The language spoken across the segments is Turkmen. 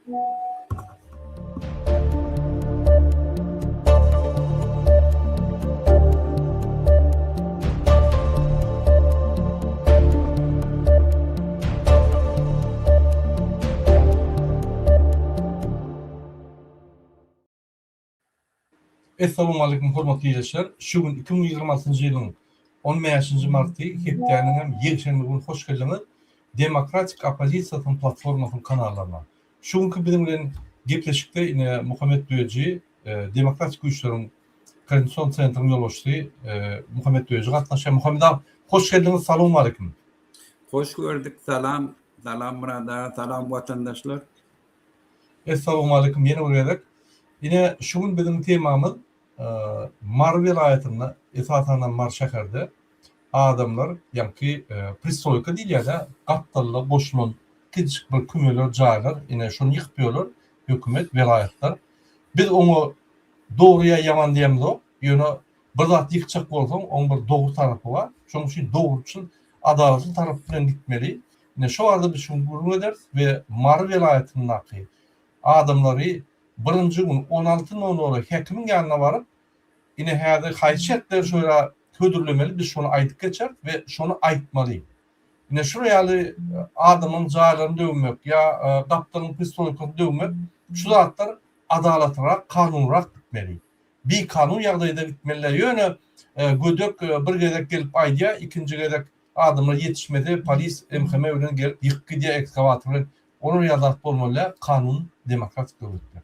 Essalawmaleýkum hormatly ildeşler! Şu gün 2026-njy ýylyň on bäşinji marty hepdäniň hem ýekşenbe güni hoş geldiňiz Demokratik oppozisiýasynyň platformasynyň kanallaryna. Şu günki biziň bilen gepleşikde ine Muhammet Düýeji Demokratik güýçleriň Koordinasion sentriniň ýolbaşçysy Muhammet Düýeji gatnaşýar. Muhammet aga hoş geldiňiz salowmaleýkim. Hoş gördük salam salam Myrat aga salam watandaşlar. Essalawmaleýkim ýene bir gezek. Ine şu gün biziň temamyz Mary welaýatynda esasanam Mary şäherde adamlar ýaňky pristroýka diýilýär-dä gapdalda goşulan kiçijik bir kümeler jaýlar ine şony ýykyp ýörler hökümet welaýatlar. Biz oňa dogry ýa ýaman diýemzok ýöne bir zat ýykjak bolsaň oň bir dogry tarapy bar şonuň üçin dogruçyl adalatly tarapy bilen gitmeli. Ine şo barada biz şu gün gürrüň ederis we Mary welaýatyndaky adamlary birinji gün on alty nol nola häkimiň ýanyna baryp, ine häzir haýsy şertleri şo ýere hödürlemeli biz şony aýdyp geçeris we şony aýtmaly. Ine şular ýaly adamyň jaýlaryny döwmek ýa gapdalyň pristroýkasyny döwmek şu zatlar adalatlyrak, kanunyrak gitmeli. Bikanun ýagdaýda gitmeli däl. Ýöne gödek bir gezek gelip aýdýar, ikinji gezek Adamlar ýetişmese polis MHM bilen gelip ýykyp gidýär ekskawator bilen. Olar ýaly zat bolmaly däl kanun demokratik döwletde.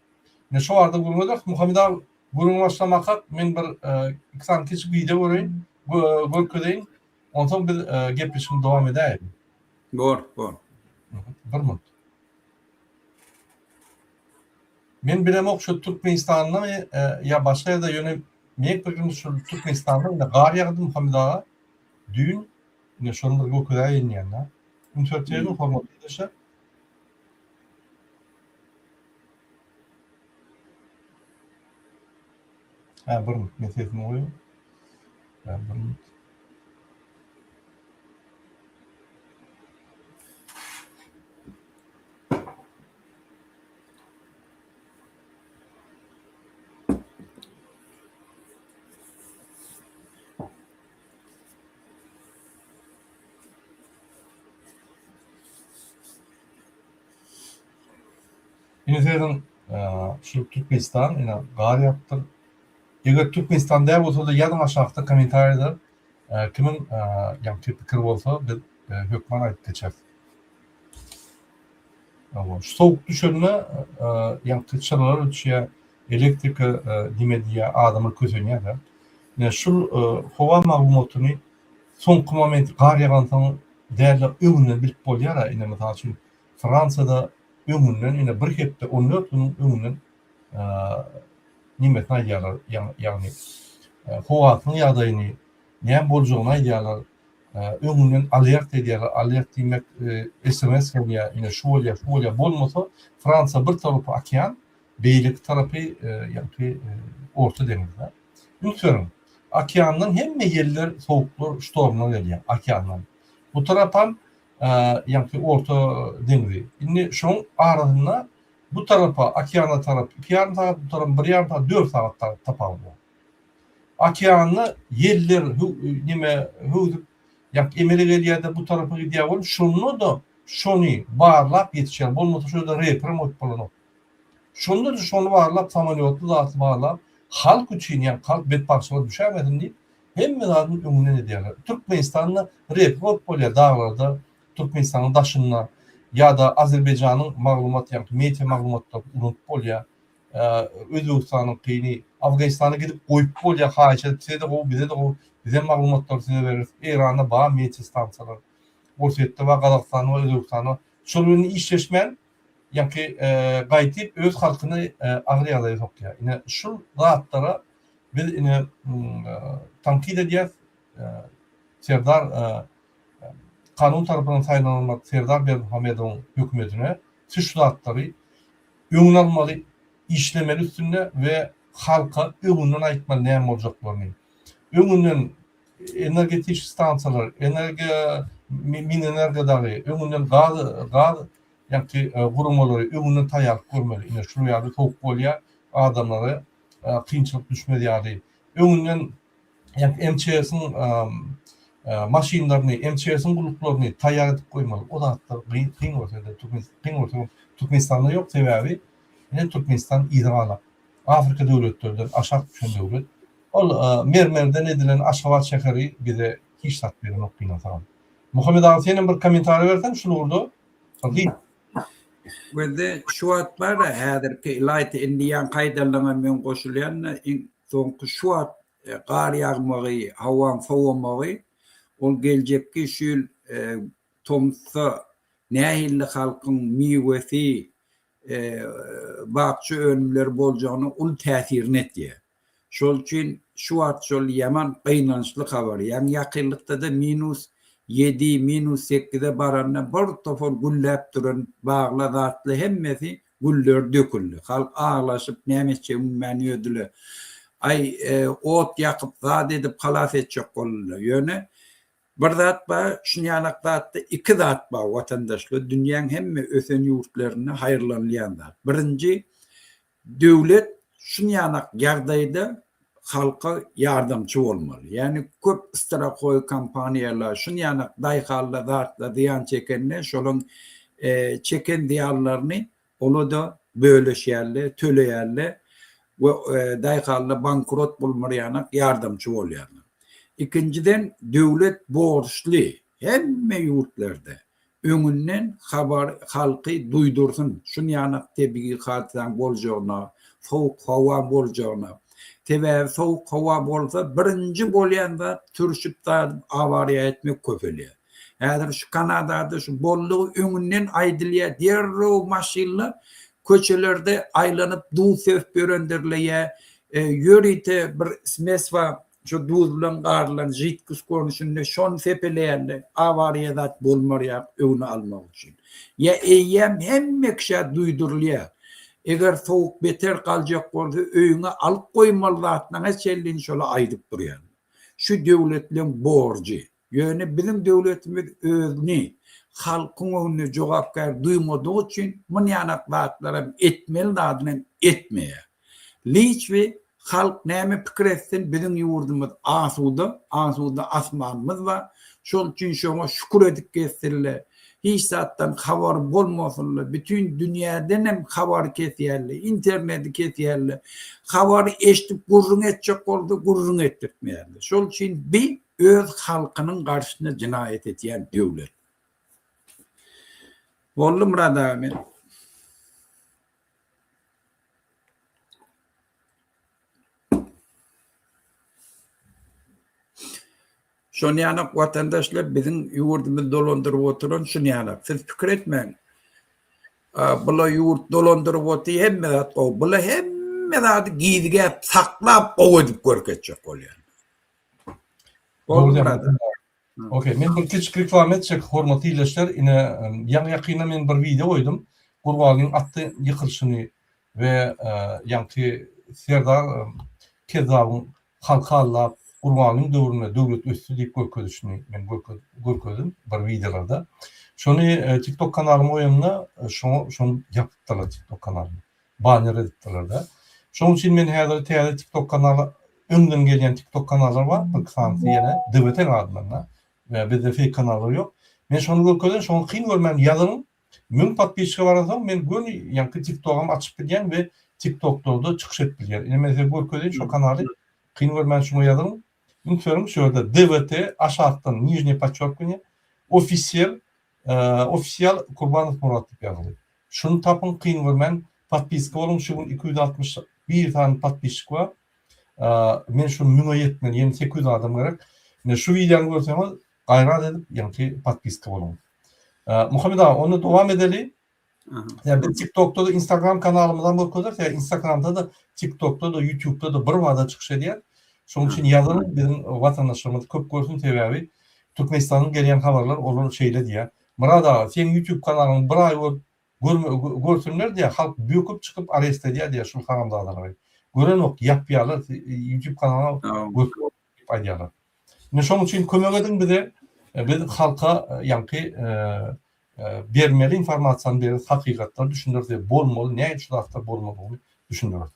Ine şo barada gürrüň ederis. Muhammet aga gürrüňe başlamakak men bir iki sany kiçi wideo göreýin görkezeýin. Onsoň biz gepleşigimizi dowam edäýeli. Bor bor. Bir minut. Men bilemok şu Türkmenistandamy ýa başga ýerde ýöne meň pikirim şu Türkmenistanda indi gar ýagdy Muhammet aga. Düýn ine şony bir görkezäýin diýen-dä. Üns berip serediň hormatly ildeşler. Hä, bir minut men sesimi goýaýyn. Hä, bir minut. Ine serediň, şu Türkmenistan ine gar ýagypdyr. Eger Türkmenistan däl bolsa-da ýazyň aşakda kommentariýada kimiň ýaňky pikiri bolsa biz hökman aýdyp geçeris. Şu sowuk düşende ýaňky çyralar öçýär, elektrika nime diýýär, adamlar kösenýär-de. Ine şul howa maglumatyny soňky moment gar ýagansoň däl-de öňünden bilip bolýar-a. Ine mysal üçin Fransiýada öňünden ine bir hepde, 14 günüň öňünden nimesini aýdýarlar, ýagny howasynyň ýagdaýyny, näme boljagyny aýdýarlar. Öňünden alert edýärler. Alert diýmek sms gelýär, ine şu bolýar, şu bolýar. Bolmasa Fransiýa bir tarapy okean, beýleki tarapy ýagny Orta deňizde. Üns beriň, okeandan hemme ýeller, sowuklar, ştormlar gelýär okeandan. Bu tarapam ýagny Orta deňzi. Indi şoň arasynda bu tarapa, okeana tarap iki ýarym sagat, bu tarapa bir ýarym sagat, dört sagat tapawut bar. Okeanda ýeller neme höwsüp ýa emele gelýär-de bu tarapa gidýär bolup, şonda-da şony barlap ýetişýär. Bolmasa şo ýerde reprem goýup bolanok. Şonda-da şony barlap, samolýotly zatly barlap, halk üçin, ýagny halk betbagtçylyga düşäýmesin diýip, hemme zadyny öňünden edýärler. Türkmenistanda repre goýup bolýar daglarda, Türkmenistanyň daşynda ýa-da Azerbaýjanyň maglumat, ýagny media maglumatlaryny ulanyp bolýar. Özbegistanyňkyny Afganistana gidip goýup bolýar haýyş edip size-de gowy bize-de gowy bizem maglumatlary size bereris Eýranda bar media stansiýalar Orsýetde bar Gazagystanda bar Özbegistanda bar şol bilen işleşmän ýaňky gaýtyp öz halkyny agyr ýagdaýa sokýar ine şul zatlara biz ine tankyt edýäs Serdar kanun tarapyndan saýlanylmak Serdar Berdimuhamedowyň hökümetine siz şu zatlary öňüni almaly, işlemeli üstünde we halka öňünden aýtmaly näme boljaklaryny. Öňünden energetiçki stansiýalar, energiýa, Minenergo dagy, öňünden gaz, gaz. Ýaňky guramalary öňünden taýýarlyk görmeli. Ine şular ýaly sowuk bolýar, adamlara kynçylyk düşmez ýaly. Öňünden ýaňky MÇS-iň maşynlaryny, MÇS-iň gulluklaryny taýýar edip goýmaly. O zatlar kyn bolsa-da, kyn bolsa Türkmenistanda ýok, sebäbi ine Türkmenistan yza galan. Afrika döwletlerden aşak düşen döwlet. Ol mermerden edilen Aşgabat şäheri bize hiç zat berenok gynansagam. Muhammet aga senem bir kommentariý berseň şul ugurda. Gyz. Gözde şu wagt bar-a häzirki ylaýta indi ýaňky aýdanlaryňa men goşulýan-da iň soňky şu wagt gar ýagmagy, howaň sowamagy ol geljekki şu ýyl tomusda nähili halkyň miwesi, bakja önümleri boljagyna uly täsirini etýär. Şol üçin şu wagt şol ýaman gynançly habar. Ýaňy ýakynlykda-da minus ýedi, minus sekize baranda bir topar gülläp duran bagla zatla hemmesi gülleri döküldi. Halk aglaşyp näme etjegini bilmän ýördüler. Aý, ot ýakyp zat edip halas etjek boldular. Ýöne bir zat bar, şunýalak zatda iki zat bar watandaşlar, dünýäň hemme ösen ýurtlarynda haýyrlanylýan zat. Birinji, Döwlet şunýanak ýagdaýda halka ýardamçy bolmaly. Ýagny köp strahoý kompaniýalar şunýanak daýhanlar zatlar zyýan çekende şolaň çeken zyýanlaryny ola-da böleşýärler, töleýärler we daýhanlar bankrot bolmarýanak ýardamçy bolýarlar. Ikinjiden döwlet borçly hemme ýurtlarda Öňünden habar halky duýdursyn şunýanak tebigy hadysaň boljagyna, sowuk howa boljagyna. Sebäbi sowuk howa bolsa birinji bolýan zat sürşüp zadyp awariýa etmek köpelýär. Häzir şu Kanadada şu boldugy öňünden aýdylýar derrew maşynlar köçelerde aýlanyp duz sepip ýörendirler ýa ýörite bir smes bar Şu duz bilen garylan židkis görnüşinde şony sepeleýände awariýa zat bolmarýar öňüni almak üçin. Ýa eýýäm hemme kişä duýdurylýar. Eger sowuk beter galjak bolsa öýüňe alyp goýmaly zatlaňa çenlini şola aýdyp durýarlar. Şu döwletleň borjy. Ýöne biziň döwletimiz özüni halkyň öňünde jogapkär duýmadygy üçin munýanak zatlaram etmeli zadynam etmeýär. Liçbi halk näme pikir etsin biziň ýurdumyz asuda, asuda asmanymyz bar, şol üçin şoňa şükür edip gezsinler, hiç zatdan habary bolmasynlar, bütin dünýädenem habary kesýärler, interneti kesýärler, habary eşidip gürrüň etjek bolsa gürrüň etdirtmeýärler. Şol üçin bi öz halkynyň garşysyna jenaýat edýän döwlet. Boldy Myrat aga men. Şonýanak watandaşlar biziň ýurdumyzy dolandyryp oturan şunýanak. Siz pikir etmäň. Bula ýurt dolandyryp otyr hemme zat gowy. Bula hemme zady gizgäp saklap gowy edip görkezjek bolýar. Boldy brother. Okey, men bir kiçik reklama etjek, hormatly ildeşler, ine, ýaňy ýakynda men bir wideo goýdum, Gurbanlyň atly ýykylyşyny we ýaňky Serdar Kezzabyň halky aldap, Gurbanlyň döwründe döwlet ösdi diýip görkezişini men görkezdim bir wideolarda. Şony TikTok kanalyma goýamda, şoňa şony ýapypdyrlar TikTok kanalymy. Banner edipdirler-de. Şonuň üçin men häzir täze TikTok kanal öňden gelýän TikTok kanallar bar, bir sanysy ýene DWT adyndan-da. Bizde fake kanallar ýok. Men şony görkezen, şoňa kyn görmän ýazyň. 1000 podpisçige baransoň men göni ýaňky TikTogam açyp bilýän we TikToklarda çykyş edip bilýän. Ine men size görkezeýin şo kanaly. Kyn görmän şuňa ýazyň. Üns beriň şu ýerde DWT aşakdan nižnýe podçerkivaniýe ofisial ofisial Kurbanow Murat diýip ýazyldy. Şuny tapyň kyn görmän podpiska boluň şu gün 261 sany podpisçik bar. Men şu müňe ýetmeli ýene 800 adam gerek. Ine şu wideony görseňiz gaýrat edip ýaňky podpiska boluň. Muhammet aga onda dowam edeli. Ýa biz TikTokda da Instagram kanalymyzam görkezeris. Ýa Instagramda da TikTokda da YouTube'da da bir bada çykyş edýär. Şonuň üçin ýazylyň biziň watandaşlarymyz köp görsün sebäbi Türkmenistanyň gelýän habarlar olar şeýle diýýär. Myrat aga seň YouTube kanalyňy bir aý görüp görme görsünler diýýär halk böküp çykyp arest edýär diýýär şul haramzadalary. Görenok ýapýarlar YouTube kanalyňa görkezip diýip aýdýarlar. Ine şonuň üçin kömek ediň bize. Biz halka ýaňky. Bermeli informasiýany bereris, hakykatlary düşündireris we bolmaly, nähili şu zatlar bolmalydygyny düşündireris.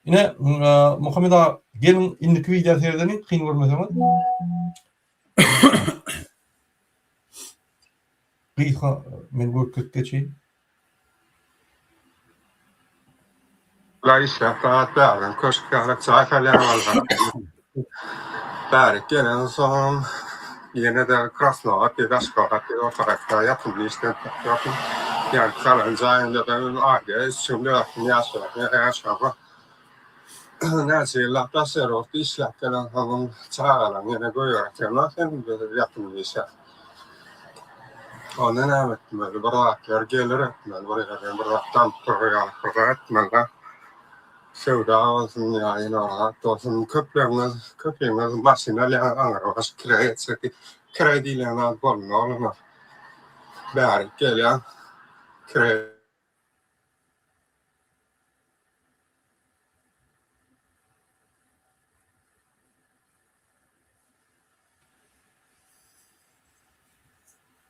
Ine, Muhammet aga, geliň indiki wideo seredeliň, kyn görmeseňiz. Gysga men görkezip geçeýin. Bular işläp zat bärden köşk ýaly jaý salýan bolsa. Bärik gelensoňam ýene-de Krasnowat diýip Aşgabat diýip otarakda ýatymly işden çykýarsyň. Ýaňky salan jaýyňda-da aýda üç gün dört gün ýaşaýarsyň ýaşama. Näçe ýyllap daşary ýurtda işläp gelensoňam çagalaň ýene goýberip sen ýatymly işe. Onda näme etmeli? Bir zatlar gelir etmeli, bir ýerden bir zat damyp durar ýaly bir zat etmeli-dä. Söwda bolsun ýa ýene bir zat bolsun. Köpleriňiz, köpüňiz maşyn alýaňyz, aňrybaş kireý etjek diýip. Kireý diýlen zat bolmaz oglum. Bärik gelýäň, kireý.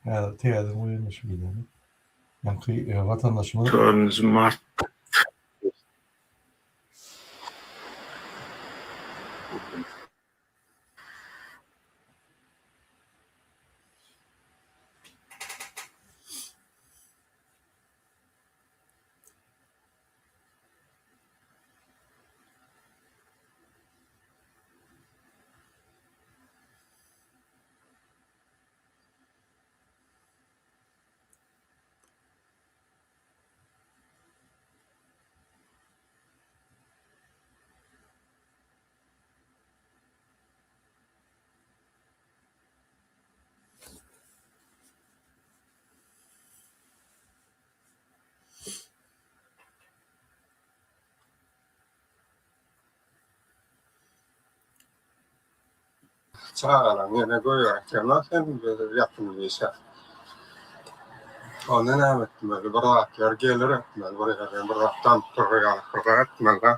Häzir täze goýulmyş wideo. Ýaňky watandaşymyz Dördünji mart. Çagalaň ýene goýberip sen ýatymly işe. Onda näme etmeli? Bir zatlar gelir etmeli, bir ýerden bir zat damyp durar ýaly bir zat etmeli-dä.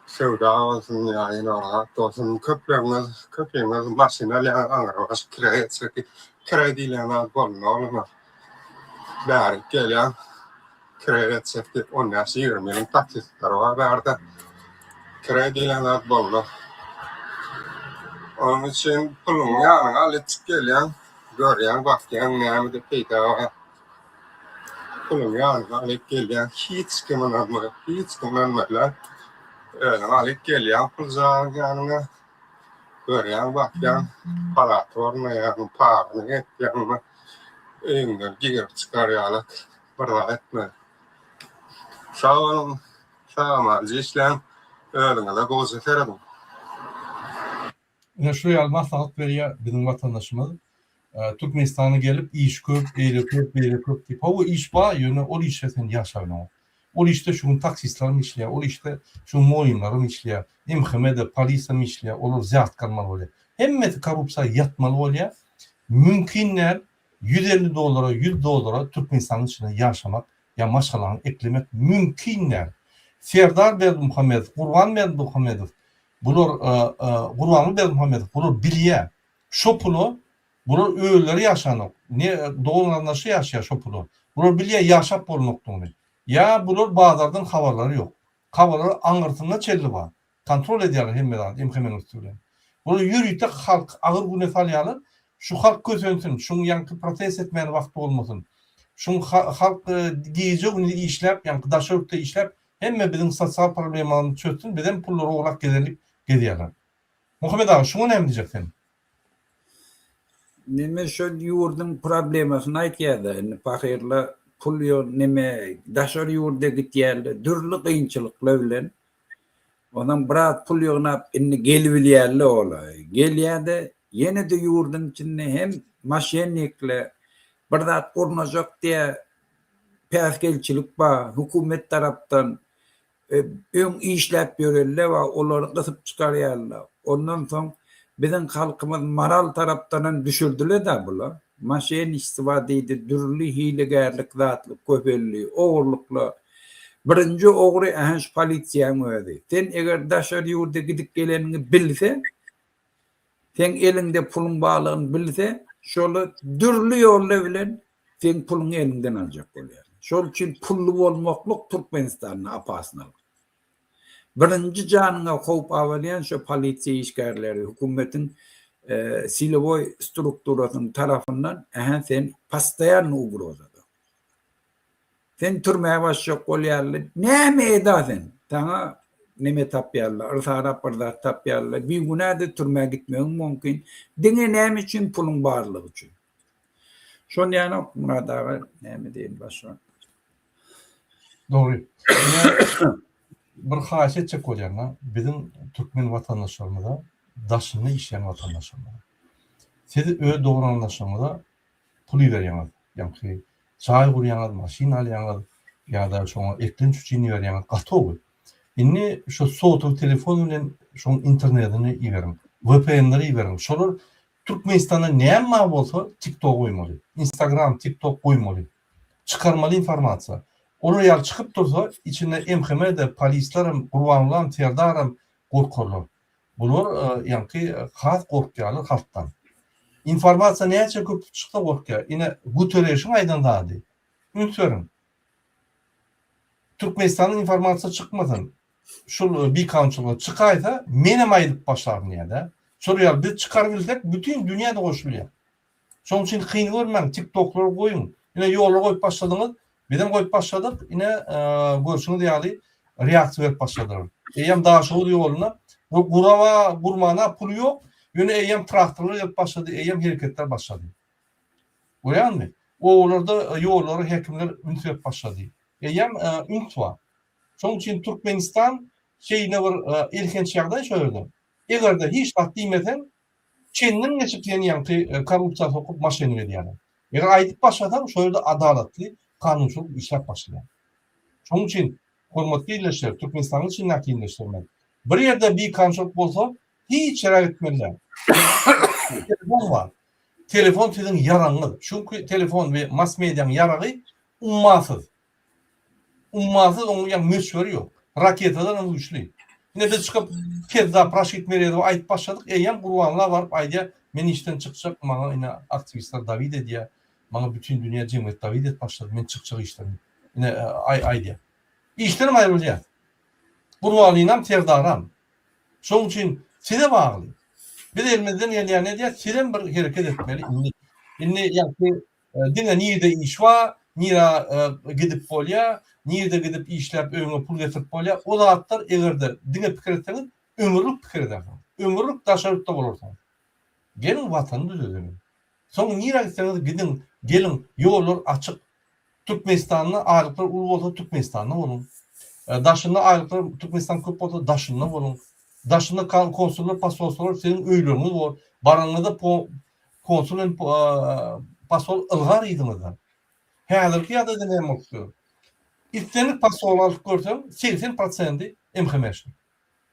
Söwda bolsun ýa ýene bir zat bolsun. Köpleriňiz, köpüňiz maşyn alýaňyz, aňrybaş kireý etjek diýip. Kireý diýlen zat bolmaz oglum. Bärik gelýäň, kireý etjek diýip, on bäş, 20 ýylyň taksistleri bar bärde. Kireý diýlen zat bolmaz. Onuň üçin puluňy ýanyňa alyp çyk gelýäň, görýäň, bakýaň nämede peýda bar. Puluňy ýanyňa alyp gelýäň, hiç kime ynanma, hiç kime ynanmaýlar. Özüň alyp gelýäň puljagazyň ýanyňa. Görýäň, bakýaň, palata ornaýaň, paryny etýäň, öýüňden girip çykar ýaly bir zat etme. Sag boluň, sag-amanca işläň, özüňize gowja serediň. Ine şu ýaly maslahat berýär biziň watandaşymyz. Türkmenistana gelip iş köp, eýle köp, beýle köp diýip. Hawa iş bar, ýöne ol işde sen ýaşa bileňok. Ol işde şu gün taksistlerem işleýär, ol işde şu gün mugallymlaram işleýär, MHM-de, polisem işleýär, olar wzýatka almaly bolýar. Hemmesi korrupsiýa ýatmaly bolýar. Mümkin däl 150 dollara, 100 dollara Türkmenistanyň içinde ýaşamak ýa maşgalaňy eklemek mümkin däl. Serdar Berdimuhamedow, Gurban Berdimuhamedow bular Gurbanguly Berdimuhamedow bular bilýär. Şo pula bular özleri ýaşanok. Ne dogan-garyndaşy ýaşaýar şo pula. Bular bilýär ýaşap bolmakdygyny. Ýa bular bazardan habarlary ýok. Habarlary aňyrsyna çenli bar. Kontrol edýärler hemme zady MHM-niň üsti bilen. Bular ýörite halky agyr güne salýarlar. Şu halk kösensin, şuň ýaňky protest etmäne wagty bolmasyn. Şuň halk gije-gündiz işläp, ýaňky daşary ýurtda işläp, hemme biziň sosial problemamyzy çözsün, bizem pullary ogurlap gezeli diýip gezýärler. Muhammet aga, şuňa näme diýjek sen? Neme şol ýurduň problemasyny aýtýarda indi pahyrla pul ýok neme daşary ýurda gitýärler dürli kynçylyklar bilen ondan biraz pul ýygnap indi gelibilýärler ola gelýärde ýene-de ýurduň içinde hem maşennikler bir zat gurnajak diýä päsgelçilik bar hökümet tarapdan Öň işläp ýörenler bar, olary gysyp çykarýarlar. Ondan soň biziň halkymyz moral tarapdanam düşürdiler-dä bular. Moşenniçstwo diýdi, dürli hilegärlik zatlyk köpeldi, ogurlyklar. Birinji ogry ähä şu polisiýaň özi. Sen eger daşary ýurda gidip geleniňi bilse, seň eliňde puluň barlygyny bilse, şoly dürli ýollar bilen. Seň puluňy eliňden aljak bolýar. Şol üçin pully bolmaklyk Türkmenistanda opasnylyk. Birinji janyňa howp abalýan şo polisiýa işgärleri, hökümetiň silowoý strukturasynyň tarapyndan ähä sen postoýanny ugrozada. Sen türmä basjak bolýarlar. Näme eda sen? Saňa neme tapýarlar, yrsarap bir zat tapýarlar. Bigünä-de türmä gitmegiň mümkin. Diňe näme üçin? Puluň barlygy üçin. Şon ýaly Myrat aga näme diýeýin başga. Dogry. Ine bir haýyş etjek bolýan-da, biziň türkmen watandaşlarymyza, daşynda işleýän watandaşlarymyza. Siz öz dogandaşlaryňyza pul iberýäňiz, ýaňky jaý gurýaňyz, maşyn alýaňyz ýa-da şoňa eklenç üçin iberýäňiz, gaty gowy. Indi şu sotowy telefon bilen şoň internetini iberiň, VPN-leri iberiň. Şolar Türkmenistanda näme bar bolsa TikTok goýmaly, Instagram, TikTok goýmaly. Çykarmaly informasiýa. Olar ýaly çykyp dursa, içinde MHM-de, polislerem, Gurbangulam, Serdaram gorkarlar. Bular ýaňky has gorkýarlar halkdan. Informasiýa näçe köp çyksa gorkýar. Ine Guterreşiň aýdan zady. Üns beriň. Türkmenistanda informasiýa çykmasyn. Şul bikanunçylyga çykaýsa menem aýdyp başlaryn diýýär-de. Şol ýaly biz çykarybilsek bütin dünýä-de goşulýar. Şonuň üçin kyn görmäň, TikTok-lary goýuň. Ine ýola goýup başladyňyz, bizem goýup başladyk. Ine görşüňiz ýaly reaksiýa berip başladylar. Eýýäm Daşoguz ýoluna bu guraba gurmana puly ýok, ýöne eýýäm traktorlar gelip başlady, eýýäm hereketler başlady. Görýäňmi? Obalarda ýollara häkimler üns berip başlady. Eýýäm üns bar. Şonuň üçin Türkmenistan şeýle bir elhenç ýagdaý şo ýerde. Eger-de hiç zat diýmeseň, Çenden geçip seni ýaňky korrupsiýa sokup maşennik edýärler. Eger aýdyp başlasaň şo ýerde adalatly kanunçylyk işläp başlaýar. Şonuň üçin hormatly ildeşler Türkmenistanyň içindäki ildeşlerimiz bir ýerde bikanunçylyk bolsa hiç ýere gitmeli däl. Telefon bar. Telefon siziň ýaragyňyz. Çünki telefon we mass mediaň ýaragy ummasyz. Ummasyz onuň ýa möçberi ýok. Raketadan hem güýçli. Ine biz çykyp kezzap Raşid Meredowa aýdyp başladyk, eýýäm Gurbanguly baryp aýdýar, men işden çykjak, maňa ine aktiwistler dawid edýär, maňa bütin dünýä jemgyýet dawid edip başlady, men çykjak işden diýip. Ine aýdýar. Işden hem aýrylýar. Gurbanlynam, Serdaram. Şonuň üçin size bagly. Biz elimizden gelýäni edýäs, sizem bir hereket etmeli indi. Indi ýagty Diňe nirde iş bar, nirä gidip bolýar, nirde gidip işläp öýüňe pul getirip bolýar, o zatlar egerde diňe pikir etseňiz ömürlik pikir edersiňiz. Ömürlik daşary ýurtda bolarsyňyz. Geliň watany düzedeliň. Soň nirä gitseňiz gidiň, geliň, ýollar açyk. Türkmenistanda aýlyklar uly bolsa Türkmenistanda boluň. Daşynda aýlyklar Türkmenistan köp bolsa daşynda boluň. Daşynda konsullar, posolstwolar siziň öýleriňiz bor. Baranyňyzda Konsul hem posol ylgar yzyňyzdan. Häzirki ýagdaýda näme bolup dur? Islendik posoly alyp görseň, 80 prosendi MHM-şnik.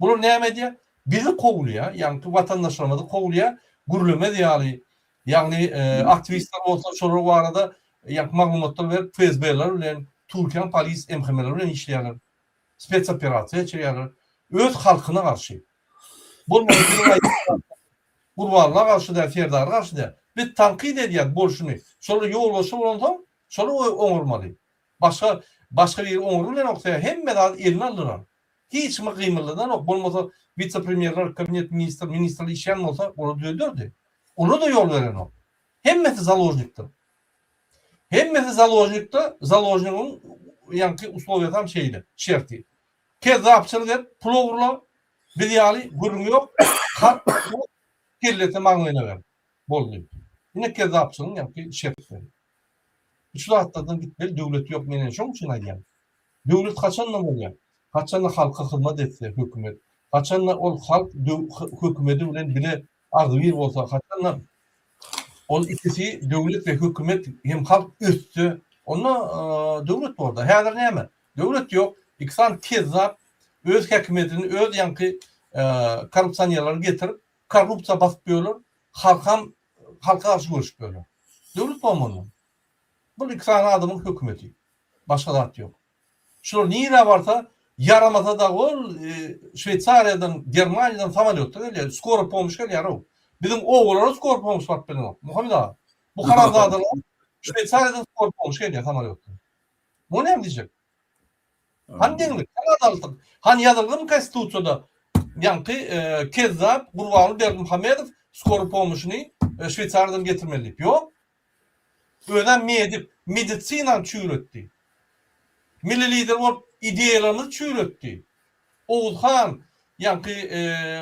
Bular näme edýär? Bizi kowulýar, ýagny watandaşlarymyzy kowulýar, gürlemez ýaly, ýagny aktiwistler bolsa şolar barada ýagny maglumatlar berip FSB-ler bilen, Türkiýäň polis MHM-leri bilen işleýärler. Spetsoperasiýa geçirýärler. Öz halkyna garşy. Bolmasa biziň aýdýan Gurbanla garşy däl, Serdara garşy däl. Biz tankyt edýäs bolşuny. Şolar ýolbaşçy bolansoň, şolar oňarmaly. Başga başga biri oňaryp bilenok, sebäbi hemme zady eline aldylar. Hiç kimi gymyldadanok. Bolmasa wise-premýerler, kabinet ministr, ministrler işleýän bolsa, olar düzederdi. Olar-da ýol berenok. Hemmesi založnikdir. Hemmesi založnikde, založnigiň ýaňky uslowiýasy hem şeýle, şerti. Kezzapçylyk et, pul ogurla, biz ýaly gürrüň ýok, halk kellesine maňlaýyna ber. Boldy. Ine kezzapçylygyň ýaňky şertleri. Şu zatlardan gitmeli, döwlet ýok, men ine şoň üçin aýdýan. Döwlet haçanda bolýar? Haçanda halka hyzmat etse hökümet, haçanda ol halk hökümedi bilen bile agzybir bolsa, haçanda ol ikisi döwlet we hökümet hem halk össe, onda döwlet borda. Häzir näme? Döwlet ýok. Iki sany kezzap öz häkimiýetini öz ýaňky korrupsionerleri getirip, korrupsiýa basyp ýörler, halkam halka garşy göreşip ýörler. Döwlet bormy onda? Bu iki sany adamyň hökümeti. Başga zat ýok. Şular nirä barsa, ýaramasa dagy ol Şweýsariýadan, Germaniýadan samolýotda gelýär, skoro pomşy gelýär-ow. Biziň obalara skoro pomşy baryp bilenok. Muhammet aga, bu haramzadalar. Şweýsariýadan skor pomşy gelýär samolýotda. Muňa näme diýjek? Hany deňlik, hany adalatlyk? Hany ýazylgymy konstitusiýada ýaňky kezzap Gurbanguly Berdimuhamedow skor pomşyny Şweýsariýadan getirmeli diýip? Ýok. Özem medik, medisinany çüýretdi. Milli lider bolup ideýalarymyzy çüýretdi. Oguz han ýaňky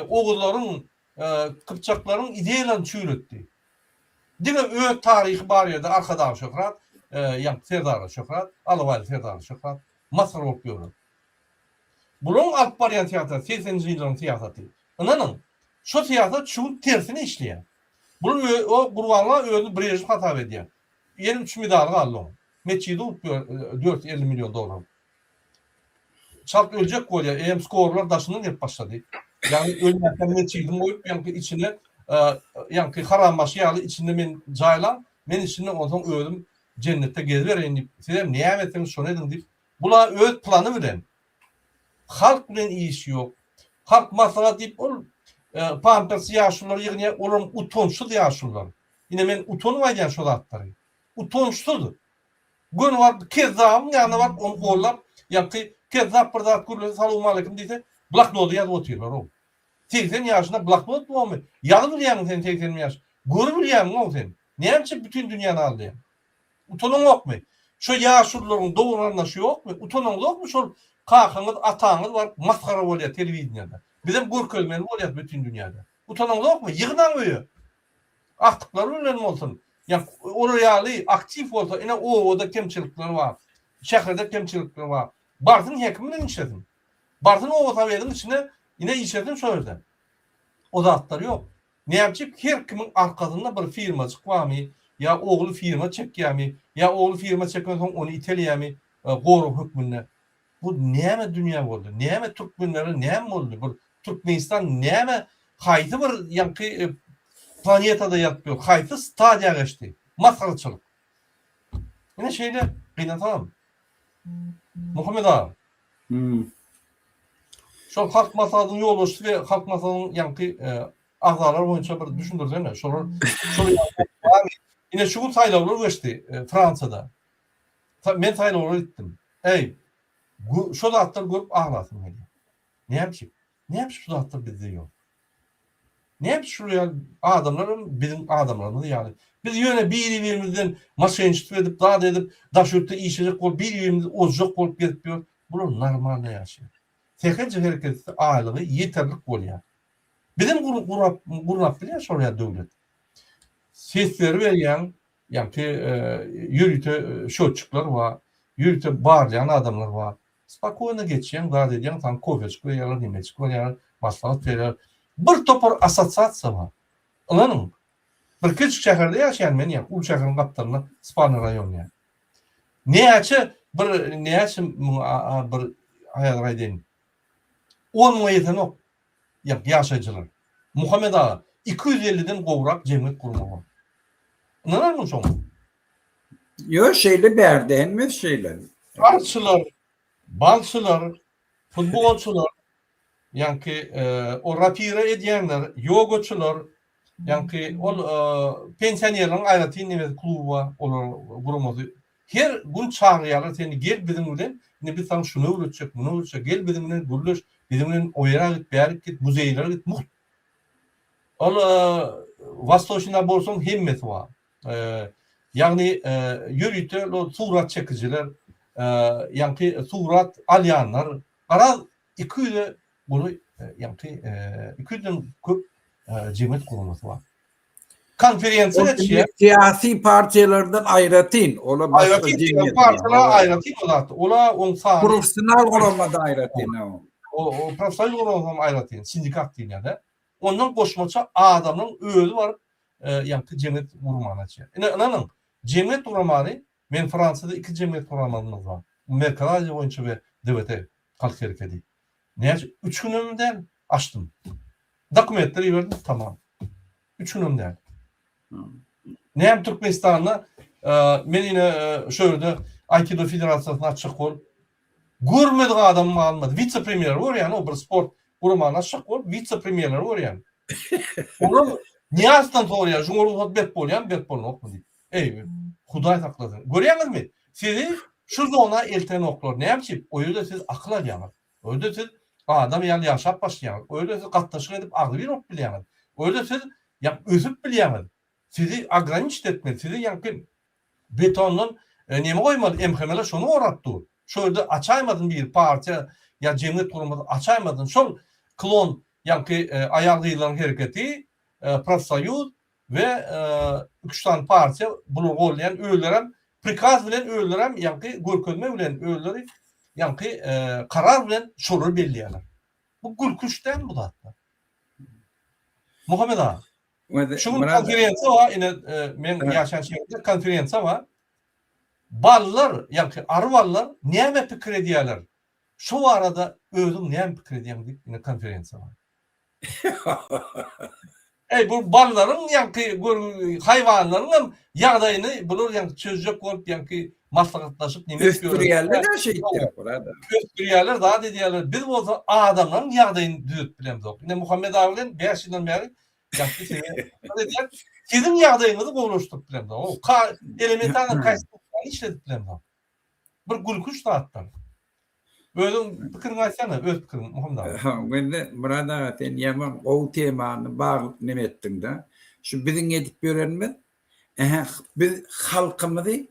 oguzlaryň, gypjaklaryň ideýalaryny çüýretdi. Diňe öz taryhy bar ýerde Arkadag şöhrat, ýaňky Serdara şöhrat, Alabaýly Serdara şöhrat masgara bolup ýörler. Bularyň alyp barýan syýasaty segseninji ýyllaryň syýasaty. Ynanyň, şo syýasat şu gün tersine işleýär. Bular o Gurbanguly özüni Brežnew hasap edýär. Ýene üç medaly galdy oň. Metjidi urup ýör 450 million dollar. Çalt öljek bolýar. Eýýäm skorlar daşyndan gelip başlady. Ýagny ölmänkä metjidini goýup, ýaňky içine ýaňky harambaşy ýaly içinde men jaýlaň, men içinde onsoň özüm jennetde gezibereýin diýip, sizem näme etseňiz şony ediň diýip, bular öz plany bilen Halk bilen işi ýok. Halk maslahat diýip ol pampers ýaşulular ýygnýar, olaram utançsyz ýaşulular. Ine men utanyp aýdýan şo zatlary. Utançsyz. Göni baryp kezzabyň ýanyna baryp ony gollap, ýaňky kezzap bir zat gürlese salowmaleýkim diýse, bloknoda ýazyp otyrlar-ow. 80 ýaşynda bloknot bormy? Ýazyp bilýäňmi sen 80 ýaş? Görüp bilýäňmi-ow sen? Näme üçin bütin dünýäni aldaýaň? Utanaňokmy? Şo ýaşulularyň dogan-garyndaşy ýokmy? Utanaňzokmy şol kakaňyz, ataňyz baryp masgara bolýar telewideniýada. Bizem görkezmeli bolýas bütin dünýäde. Utanaňzokmy? Ýygnaň öýe. Agtyklary bilen bolsun. Ýa olar ýaly aktiw bolsa, ine obada kemçilikler bar. Şäherde kemçilikler bar. Barsyn hekim bilen işlesin. Barsyn oba sowetiň içine ine işlesin şo ýerde. O zatlar ýok. Näçip her kimiň arkasynda bir firmajyk barmy, ýa ogly firma çekýärmi, ýa ogly firma çekensoň ony iteleýärmi gorag hökmünde. Bu näme dünýä boldy? Näme türkmenlere näme boldy? Bir Türkmenistan näme haýsy bir ýaňky planetada ýatyp ýör? Haýsy stadiýa geçdi? Masgaraçylyk. Ine şeýle gynansagam. Muhammet aga. Şol Halk Maslahatynyň ýolbaşçysy we Halk Maslahatynyň ýaňky agzalary boýunça bir düşündirsene. Şolar şol Ine şu gün saýlawlar geçdi Fransiýada. Men saýlawlara gitdim. Eý, şo zatlary görüp aglasym gelýär. Näme üçin? Näme üçin şu zatlar bizde ýok? Näme üçin şular ýaly adamlar hem biziň adamlarymyz ýaly. Biz ýöne biri-birimizden moşenniçtwo edip, zat edip, daş ýurtda işlejek bolup, biri-birimizi ozjak bolup gezip ýörüs. Bular normalny ýaşaýar. Sähelçe hereket etse aýlygy ýeterlik bolýar. Bizem gurap gurnap bilýär şol ýaly döwlet. Sesleri berýäň, ýaňky ýörite şötçikler bar, ýörite barlaýan adamlar bar. Spokojno geçýäň, zat edýäň, saňa kofejik berýärler, nemejik berýärler, maslahat berýärler. Bir topar assosiasiýa bar. Ynanyň, bir kiçijik şäherde ýaşaýan men, ýa uly şäheriň gapdalynda, Spalnyý raýon diýýän. Näçe bir näçe müň bir häzir aýdaýyn. On müňe ýetenok ýaşaýjylar. Muhammet aga, 250-den gowrak jemgyýet gurama bar. Ynanarmyň şoňa? Ýok, şeýle bärde hemmesi şeýle. Arçylar, balçylar, futbolçylar, ýaňky o rapira edýänler, ýogaçylar, ýaňky ol pensionerleriň aýratyn nemesi kluby bar, olar guramasy. Her gün çagyrýarlar seni, gel biziň bilen, indi biz saňa şuny öwretjek, muny öwretjek, gel biziň bilen gürleş, biziň bilen o ýere git, bärik git, muzeýlere git, mugt. Ol Wastoçnyda bolsaň hemmesi bar. Ýagny ýörite surat çekijiler, ýaňky surat alýanlar, garaz 200-e golaý ýaňky 200-den köp jemgyýet guramasy bar. Konferensiýa geçýär. Syýasy partiýalardan aýratyn, ola başga jemgyýet. Partiýalar aýratyn o zat. Ola oň sany. Professional guramada aýratyn. O profsoýuz guramasy hem aýratyn, sindikat diýilýär-de. Ondan goşmaça adamyň özi baryp ýaňky jemgyýet guramany açýar. Ine ynanyň, jemgyýet guramany men Fransiýada iki jemgyýet guramamyz bar. Merkezi Aziýa boýunça we DWT halk herekedi. Näçe üç günem däl açdym. Dokumentler iberdim tamam. Üç günem däl. Näme Türkmenistanda men ine şu ýerde Aikido federasiýasyny açjak bolup görmedik adamym galmady. Wise-premýeri görýän o bir sport guramany açjak bolup wise-premýerleri görýän. Olar Nyýazowdan soraýar, şuňa rugsat berip bolýarmy, berip bolmokmy diýip. Eý, Hudaý saklasyn. Görýäňizmi? Sizi şu zona eltenoklar. Näme üçin? O ýerde siz akyl alýaňyz. O ýerde siz adam ýaly ýaşap başlaýaňyz. O ýerde siz gatnaşyk edip agzybir bolup bilýäňiz. O ýerde siz ýa ösüp bilýäňiz. Sizi ograniçit etmeli. Sizi ýaňky betondan neme goýmaly, MHM-ler şony gorap dur. Şo ýerde açaýmasyn biri partiýa ýa jemgyýet guramasy açaýmasyn. Şol klon ýaňky aýal-gyzlaryň hereketi, profsoýuz we üç sany partiýa bular goldaýan özlerem prikaz bilen özlerem ýaňky görkezme bilen özleri ýaňky karar bilen şolary belleýärler. Bu gülkünç dälmi bu zatlar? Muhammet aga. Şu gün konferensiýa bar, ine men ýaşaýan şäherimde konferensiýa bar. Ballar, ýaňky ary ballar näme pikir edýärler? Şu barada özüň näme pikir edýäň diýip ine konferensiýa bar. Eý bu ballaryň ýaňky haýwanlaryň hem ýagdaýyny bular ýaňky çözjek bolup ýaňky maslahatlaşyp neme edip ýörler. Ösdürýärler-ä şeýtdirip burada. Ösdürýärler zat edýärler. Biz bolsa adamlaryň ýagdaýyny düzetip bilemzok. Ine Muhammet aga bilen 5 ýyldan bäri ýaňky size edýän siziň ýagdaýyňyzy gowulaşdyryp bilemzok. Elementarny konstitusiýany işledip bilemzok. Bir gülkünç zatlar. Özüň pikiriňi aýtsana, öz pikiriňi Muhammet aga. Ha, welle Myrat aga sen ýaman gowy temany bag neme etdiňdä. Şu biziň edip ýörenimiz, ähä biz halkymyzy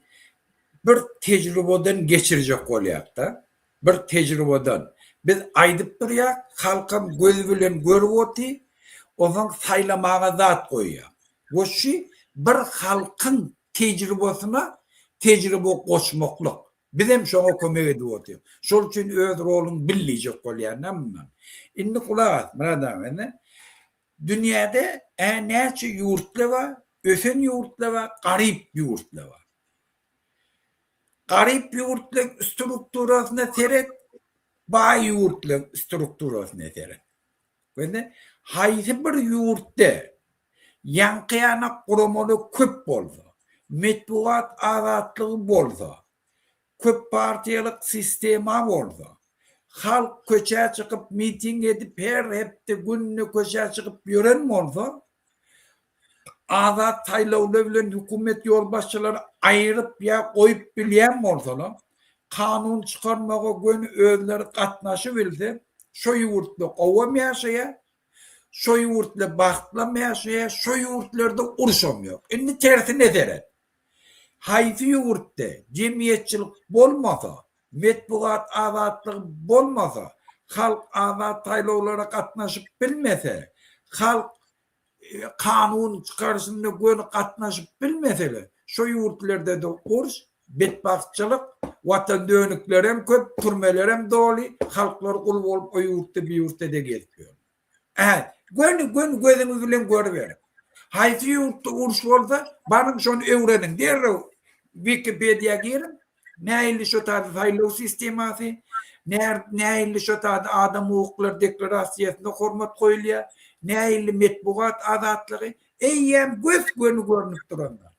bir tejrubeden geçirjek bolýakda. Bir tejrubeden. Biz aýdyp durýak, halkam gözi bilen görüp oty, onsoň saýlamaga zat goýýar. We şu bir halkyň tejribasyna tejribe goşmaklyk. Bizem şoňa kömek edip otyrys. Şol üçin öz roluňy bil diýjek bolýan-da mundan. Indi gulak as, Myrat aga, indi dünýäde ä näçe ýurtlar bar, ösen ýurtlar bar, garyp ýurtlar bar. Garyp ýurtlaryň strukturasyna seret, baý ýurtlaryň strukturasyna seret. Indi haýsy bir ýurtda ýaňky-ýanak guramalar köp bolsa, metbugat azatlygy bolsa, köp partiýalyk sistema bolsa, halk köçä çykyp miting edip her hepde günde köçä çykyp ýören bolsa, azat saýlawlar bilen hökümet ýolbaşçylary aýryp ýa goýup bilýän bolsalar, kanun çykarmaga göni özleri gatnaşybilse, şo ýurtda gowam ýaşaýar, şo ýurtda bagtlam ýaşaýar, şo ýurtlarda urşam ýok. Indi tersine seret. Haýsy ýurtda jemgyýetçilik bolmasa, metbugat azatlygy bolmasa, halk azat saýlawlara gatnaşyp bilmese, halk kanun çykaryşynda göni gatnaşyp bilmeseler, şo ýurtlarda-da uruş, betbagtçylyk, watan dönüklerem köp, türmelerem doly, halklar gul bolup o ýurtda bir ýurtda-da gezip ýörler. Ä, göni, göni gözüňiz bilen görüberiň. Haýsy ýurtda uruş bolsa, baryň şony öwreniň. Derrew Wikipediýa giriň, nähili şo taýda saýlaw sistemasy, nähili şo taýda adam hukuklary deklarasiýasyna hormat goýulýar, nähili metbugat azatlygy, eýýäm gös-göni görnüp duranlar.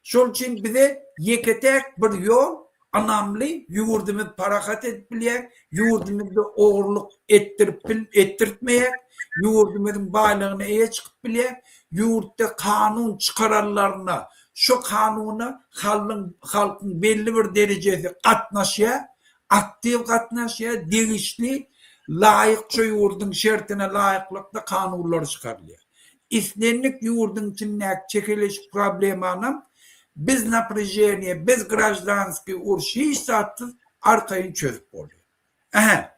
Şol üçin bize ýeke-täk bir ýol ynamly ýurdumyzy parahat edip bilýär, ýurdumyzda ogurlyk etdirip bil etdirtmeýär, ýurdumyzyň baýlygyna eýe çykyp bilýär, ýurtda kanun çykaranlaryna şo kanuna hallyň halkyň belli bir derejesi gatnaşýar, aktiw gatnaşýar, degişli laýyk şo ýurduň şertine laýyklykda kanunlar çykarylýar. Islendik ýurduň içindäki çekeleşik problemanam bez naprýaženiýa, bez graždanskiý uruş hiç zatsyz arkaýyn çözüp bolýar. Ähä,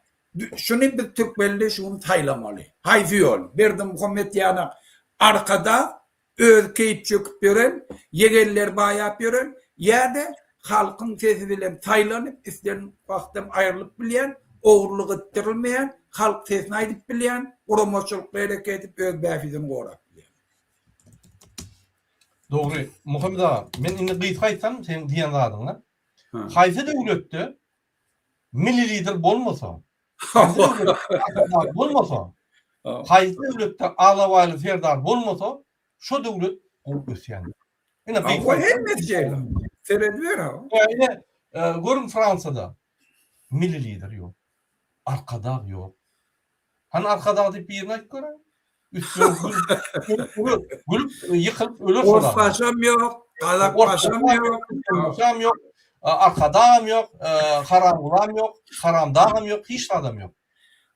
şuny biz türkmenler şu gün saýlamaly. Haýsy ýol? Berdimuhamet ýanak Arkadag özi keýp çöküp ýören, ýegenleri baýap ýören ýa-da halkyň sesi bilen saýlanyp, islendik wagtam aýrylyp bilýän, ogurlyk etdirilmeýän, halk sesini aýdyp bilýän, guramaçylykly hereket edip öz bähbidini gorap bilýän. Dogry. Muhammet aga, men indi gysga aýtsam seň diýen zadyňa. Haýsy döwletde milli lider bolmasa, haýsy döwletde Arkadag bolmasa, haýsy döwletde Alabaýly serdar bolmasa, şo döwlet gowy ösýändir. Ine gysga. Hemmesi şeýle. Serediber ha. Ine görüň Fransiýada milli lider ýok. Arkadag ýok. Hany Arkadag diýip birini aýdyp göräý. Üstüne gülüp, gülüp ýykylyp öler şol adam. Orsbaşam ýok, gazakbaşam ýok. Orsbaşam ýok, arkadagam ýok, haramgulam ýok, haramdagam ýok, hiç zadam ýok.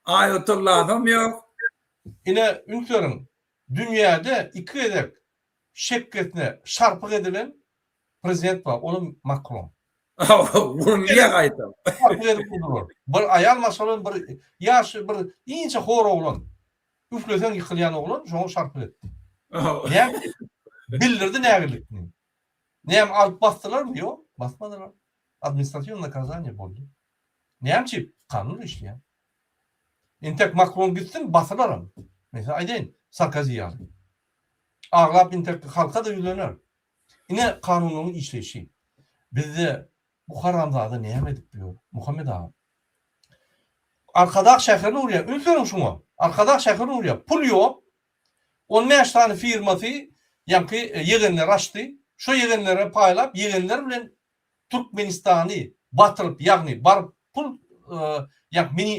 Aýatollasam ýok. Ine, üns beriň, dünýäde iki gezek şekgesine şarpyk edilen prezident bar, olam Makron. Urulýar gaýtam. Şarpyk edip urdular. Bir aýal maşgala bir ýaş bir inçe hor oglan. Üfleseň ýykylýan oglan şoňa şarpyk etdi. Näme? Bildirdi nägilikini. Näme alyp basdylarmy? Ýok, basmadylar. Administratiw nakazaniýe boldy. Näme üçin? Kanun işleýär. Entek Makron gitsin, basylaram. Men size aýdaýyn, Sarkozy ýaly. Aglap entek halka-da ýüzlener. Ine kanunyň işleýşi. Bizde bu haramzada näme edip ýör, Muhammet aga? Arkadag şäherini gurýar. Üns beriň şuňa. Arkadag şäherini gurýar. Pul ýok. 15 sany firmasy ýaňky ýegenleri açdy. Şo ýegenlere paýlap, ýegenler bilen Türkmenistany batyryp, ýagny baryp pul ýagny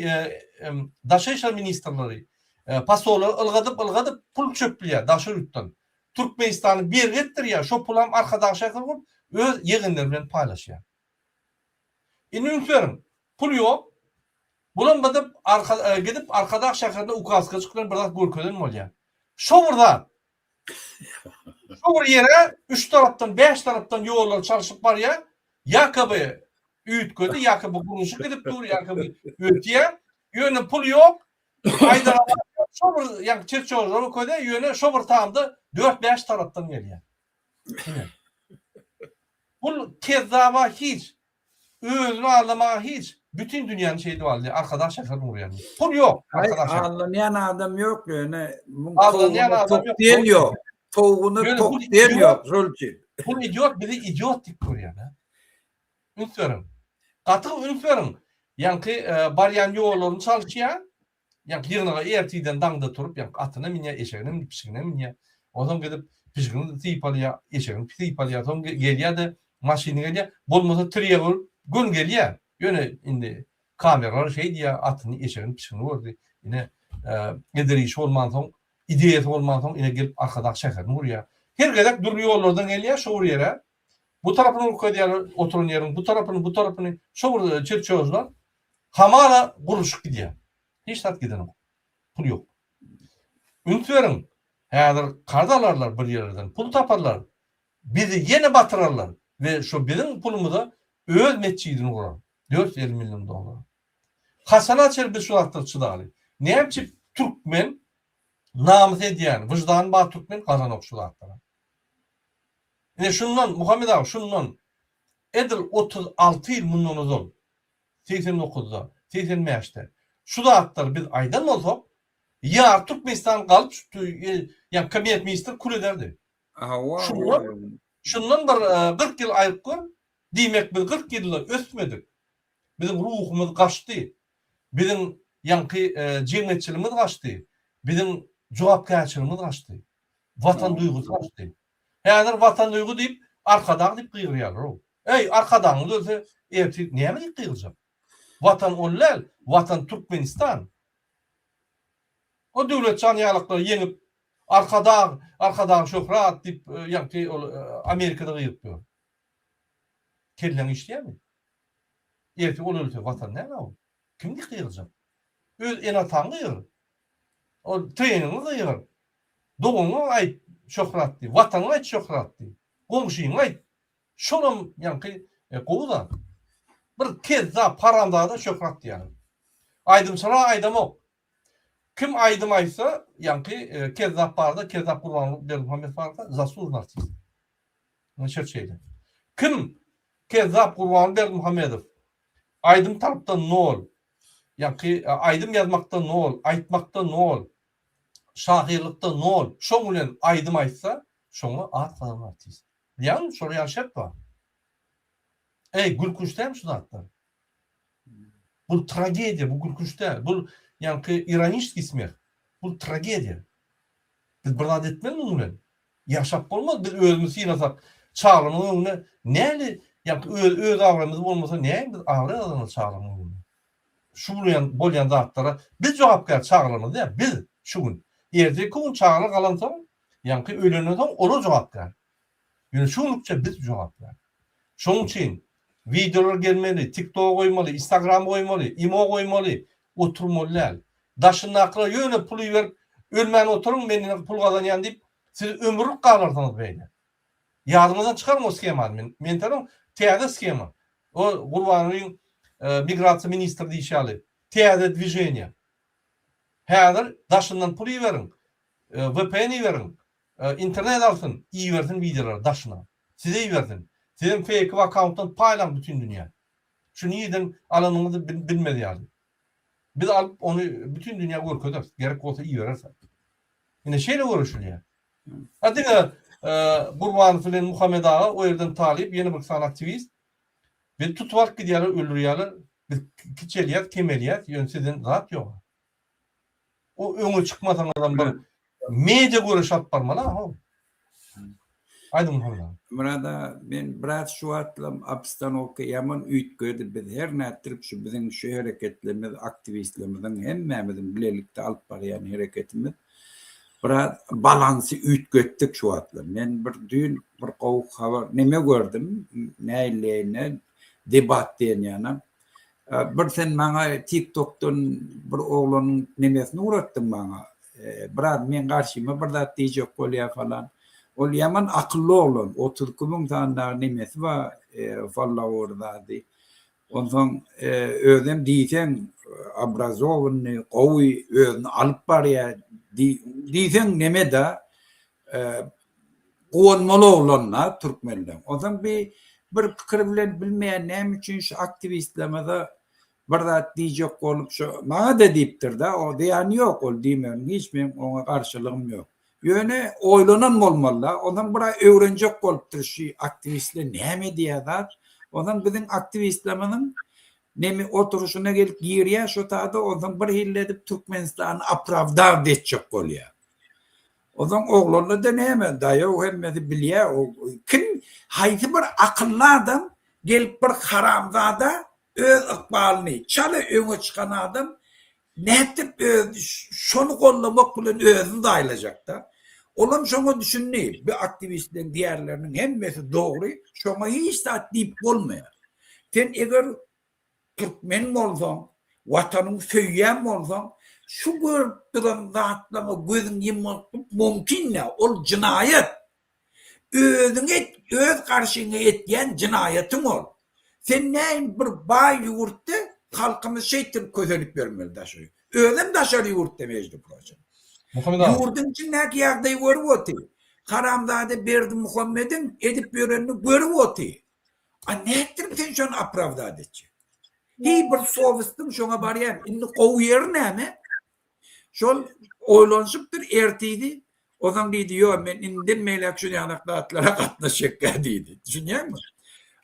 daşary işler ministrleri posollary ylgadyp ylgadyp pul çöplýär daşary ýurtdan. Türkmenistany bergi etdirýär, şo pulam Arkadag şäheri gurup öz ýegenleri bilen paýlaşýar. Indi üns beriň, pul ýok. Bulam gidip arka gidip Arkadag şäherinde ukazkaçyk bilen bir zat görkezen bolýar. Şo bir zat Şu bir ýere üç tarapdan, bäş tarapdan ýollar çalşyp barýar. Ýakoby üýtgedi, ýakoby gurluşyk gidip dur, ýakoby ösýär. Ýöne pul ýok. Aýdara şo bir ýa çerçožlar köze, ýöne şo bir tamda dört-bäş tarapdan gelýär. Ine. Pul kezzaba hiç. Özüni aldamaga hiç. Bütin dünýäni şeýdip aldy. Arkadag şäherini gurýar. Pul ýok. Arkadag şäheri. Aldanýan adam ýok ýöne muň Aldanýan adam ýok. Diýen ýok. Towugyny tok diýen ýok şol üçin. Bu idiot bizi idiot diýip görýär. Üns beriň. Gaty üns beriň. Ýaňky barýan ýollaryny çalyşýar. Ýaňky ýygnaga ertirden daňda turup, ýaňky atyna münýär, eşegine münüp, pişigine münýär. Onsoň gidip pişigini sypalýar, eşegini sypalýar. Soň gelýär-de, maşyny gelýär. Bolmasa tirýek bolup göni gelýär. Ýöne indi kameralar şeý diýýär, atyny, eşegini, pişigini gördi. Ine, eder işi bolmansoň, ideýasy bolmansoň, ine gelip Arkadag şäherini gurýar. Her gezek dürli ýollardan gelýär şo bir ýere. Bu tarapyny görkezýärler, oturan ýeriň bu tarapyny, bu tarapyny. Şo bir çerçežler. Hamala gurluşyk gidýär. Hiç zat gidenok. Pul ýok. Üns beriň, häzir karz alarlar bir ýerlerden, pul taparlar. Bizi ýene batyrarlar we şo biziň pulumyza öz metjidini gurar. 450 million dollara. Haçana çenli biz şu zatlara çydaly? Näme üçin türkmen namys edýän, wyždany bar türkmen galanok şu zatlara? Ine şundan, Muhammet aga, şundan edil 36 ýyl mundan ozal 89-da, 85-de şu zatlary biz aýdan bolsak, ýary Türkmenistan galyp şu ýa kabinet ministr kül ederdi. Hawa. Şundan, şundan bir 40 ýyl aýryp gör, diýmek biz 40 ýylda ösmedik. Biziň ruhumyz gaçdy. Biziň ýaňky jemgyýetçiligimiz gaçdy. Biziň jogapkärçiligimiz gaçdy. Watan duýgusy gaçdy. Häzir watan duýgy diýip Arkadag diýip gygyrýarlar-ow. Eý, Arkadagyňyz ölse, ertir näme diýip gygyrjak? Watan ol däl, Watan Türkmenistan. O Döwletjan ýalyklary ýeňip, Arkadag, Arkadag şöhrat diýip, ýaňky ol Amerikada gygyryp ýör. Kelläň işleýärmi? Ertir ol ölse, Watan näme ol? Kim diýip gygyrjak? Öz ene-ataňy gygyr. Ol treniňi gygyr. Doganyňa aýt şöhrat diý, Watanyňa aýt şöhrat diý. Goňşyňa aýt. Şolam ýaňky gowy zat. Bir kezzap, haramzada şöhrat diýýärler. Aýdymçylara aýdamok. Kim aýdym aýtsa, ýaňky kezzap barda, kezzap Gurbanguly Berdimuhamedow barda zaslužnyý artist. Muny şert şeýle. Kim kezzap Gurbanguly Berdimuhamedow aýdym tarapdan nol, ýaňky aýdym ýazmakda nol, aýtmakda nol, şahyrlykda nol, şoň bilen aýdym aýtsa, şoňa at gazanan artist. Bilýäňmi, şolar ýaly şert bar. Eý, gülkünç dälmi şu zatlar? Bu tragediýa, bu gülkünç däl. Bu ýaňky ironiçeskiý smeh. Bu tragediýa. Biz bir zat etmeli munuň bilen. Ýaşap bolmaz, biz özümizi sylasak, çagalarymyzyň öňünde näli, ýaňky öz öz abraýymyz bolmasa, näme biz abraý gazanarys çagalarymyzyň öňünde? Şu bolýan bolýan zatlara biz jogapkär çagalarymyz däl, biz şu gün. Erteki gün çagalar galansoň, ýaňky öýlenden soň olar jogapkär. Ýöne şu günlükçe biz jogapkär. Şonuň üçin wideolar gelmeli, TikToka goýmaly, Instagrama goýmaly, imo goýmaly, oturmaly däl. Daşyndakylar ýöne pul iberip, ölmän oturyň, men ine pul gazanýan diýip, siz ömürlik galarsyňyz beýle. Ýadyňyzdan çykaryň o shemany. Men men taryň täze shema. O Gurbanowyň migrasiýa ministri diýşi ýaly, täze dwiženiýa. Häzir daşyndan pul iberiň, VPN iberiň, internet alsyn, ibersin wideolary daşyna. Size ibersin. Sizem feýkowy akkauntdan paýlaň bütin dünýä. Şu nirden alanyňyzy bilmez ýaly. Biz alyp ony bütin dünýä görkezeris. Gerek bolsa ibereris. Ine şeýle göreşilýär. Ha diňe Gurbanow bilen Muhammet aga o ýerden talyp ýene bir sany aktiwist. Bizi tutup alyp gidýärler, öldürýärler. Biz kiçelýäs, kemelýäs, ýöne sizden zat ýok. O öňe çykmasaňyzam bir media göreş alyp barmaly ha. Aýdyň Muhammet aga. Myrat aga, men biraz şu wagtlam obstanowka ýaman üýtgedi. Biz her nätdirip şu biziň şu hereketlerimiz, aktiwistlerimiziň hemmämiziň bilelikde alyp barýan hereketimiz biraz balansy üýtgetdik şu wagtlar. Men bir düýn bir gowy habar neme gördüm, näilleýine debat diýen ýana. Bir sen maňa tik tokdan bir oglanyň nemesini ugratdyň maňa. Biraz meň garşyma bir zat diýjek bolýar falan. Ol ýaman akylly oglan, 32 müň sany dagy nemesi bar, follower zady. Onsoň özem diýseň obrazowanyý, gowy özüni alyp barýar. Diýseň neme-da, guwanmaly oglan-da türkmenleň. Onsoň bi bir pikir bilen bilmeýän näme üçin şu aktiwistlerimize bir zat diýjek bolup şu maňa-da diýipdir-de, o zyýany ýok ol diýmegiň hiç meň oňa garşylygym ýok. Ýöne oýlanan bolmaly-da, onsoň bir aý öwrenjek bolupdyr şu aktiwistler näme diýýär zat. Onsoň biziň aktiwistlerimiziň neme oturyşyna gelip girýär şo tada onsoň bir hili edip Türkmenistany opravdawt etjek bolýar. Onsoň oglanlar-da näme daýaw hemmesi bilýär o kim haýsy bir akylly adam gelip bir haramzada öz ykbalyny çala öňe çykan adam Nätdip öz şony gollamak bilen özüni zaýalajakda. Olam şoňa düşündi. Bu aktiwistleriň diýerleriniň hemmesi dogry, şoňa hiç zat diýip bolmaýar. Sen eger türkmen bolsaň, watanyňy söýýän bolsaň, şu görüp duran zatlaryňa gözüň ýummak mümkin däl. Ol jynaýat. Özüň et, öz garşyňa etýän jynaýatyň ol. Sen näin bir baý ýurtda halkymyz şeýtdirip kösenip ýörmeli daşary. Özem daşary ýurtda mejdi proçem. Muhammet aga. Ýurduň içindäki ýagdaýy görüp oty. Haramzada Berdimuhamediň edip ýörenini görüp oty. A nätdirip sen şony opravdat etjek? Hiý bir sowestiň şoňa barýan. Indi gowy ýeri näme? Şol oýlanyşypdyr ertiri, onsoň diýdi, ýok, men indem beýläk şun ýanak zatlara gatnaşjakka diýdi. Düşünýäňmi?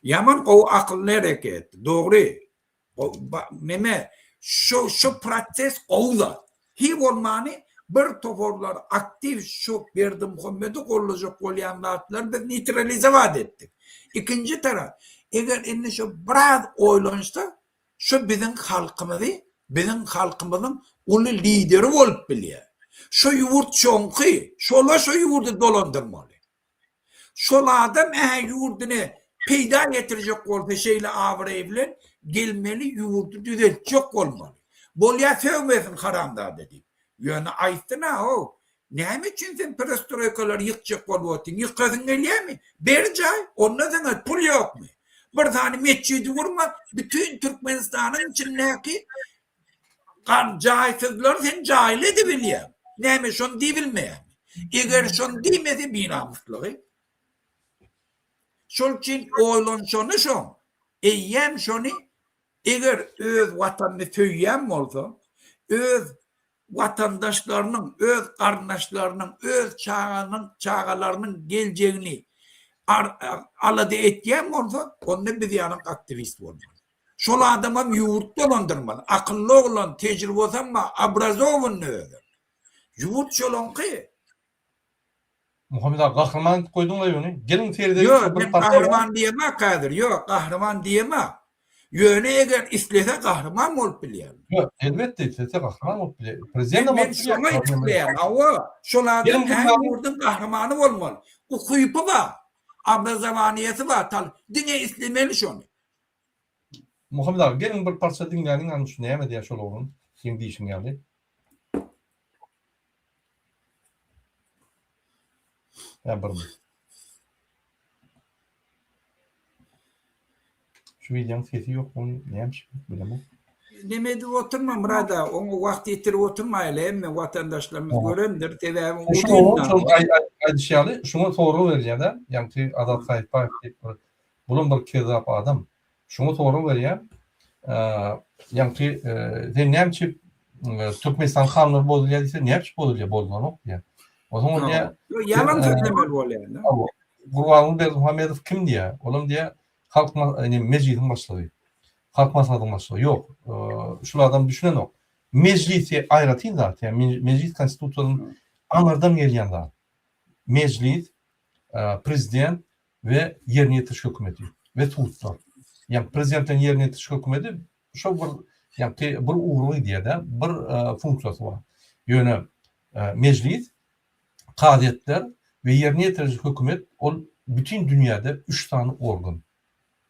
Ýaman gowy akylly hereket. Dogry. Neme, şu şu proses gowy zat. Hiý bolmany bir toparlar aktiw şu Berdimuhamedi gollajak bolýan zatlary biz neýtralizowat etdik. Ikinji tarap, eger indi şu biraz oýlanşsa, Şu biziň halkymyzy, biziň halkymyzyň uly lideri bolup bilýär. Şu ýurt şoňky, şola şu ýurdy dolandyrmaly. Şol adam ä ýurduny peýda getirjek bolsa şeýle abraý bilen gelmeli ýurdy düzeltjek bolmaly. Bolýa sögmesin haramzada diýip. Ýöne aýtsyn-a how, Näme üçin sen perestroýkalary ýykjak bolup otyň? Ýykasyň gelýärmi? Ber jaý, onda saňa pul ýokmy? Bir sany metjidi gurma, bütin Türkmenistanyň içindäki jaýsyzlary sen jaýly edibilýäň. Näme şony diýibilmeýärmi? Eger şony diýmese binamyslygy. Şol üçin oýlanşany şoň. Eýýäm şony eger öz watanyny söýýän bolsa, öz watandaşlarynyň, öz garyndaşlarynyň, öz çaganyň, çagalarynyň geljegini alada etýän bolsa, onda biz ýaly aktiwist bolmaly. Şol adamam ýurt dolandyrmaly. Akylly oglan, tejribesem bar, obrazowanyý özem. Ýurt şolaňky. Muhammet aga gahryman edip goýduňlaý ony. Geliň seredeliň Ýok, men gahryman diýemok häzir. Ýok, gahryman diýemok. Ýöne eger islese gahryman bolup bilýär. Ýok, elbetde islese gahryman bolup bilýär. Prezident Men şoňa isleýän. Hawa, şol adam her ýurduň gahrymany bolmaly. Ukypy bar, obrazowaniýesi bar, tal diňe islemeli şony. Muhammet aga, geliň bir parça diňläliň, ana şu näme diýýär şol oglan, seň diýşiň ýaly. Ýa bir. Şu wideoň sesi ýok, ony näme üçin bilemok. Neme edip oturma Myrat aga, oňa wagt ýitirip oturmaýly, hemme watandaşlarymyz görendir, sebäbi uzyn. Şol aýdyşy ýaly, şuňa sorag berilýär-de, ýaňky Azat Saýytbaýew diýip bir, bulam bir kezzap adam. Şuňa sorag berýär, ýaňky sen näme üçin Türkmenistan kanunlary bozulýar diýse, näme üçin bozulýar, bozulanok diýýär. Onsoň ol diýýär, Ýalan sözlemeli bolýar. Gurbanguly Berdimuhamedow kim diýýär. Olam diýýär, Halk Mejlisiň başlygy. Halk Maslahatynyň başlygy. Ýok, şul adam düşünenok. Mejlisi aýratyn zat, ýa Mejlis konstitusiýadan aňyrdan gelýän zat. Mejlis, prezident we ýerine ýetiriş hökümeti we sudlar. Ýa prezident bilen ýerine ýetiriş hökümeti şol bir ýa bir ugra gidýär-de, bir funksiýasy bar. Ýöne Mejlis kazyýetler we ýerine ýetiriji hökümet ol bütin dünýäde üç sany organ.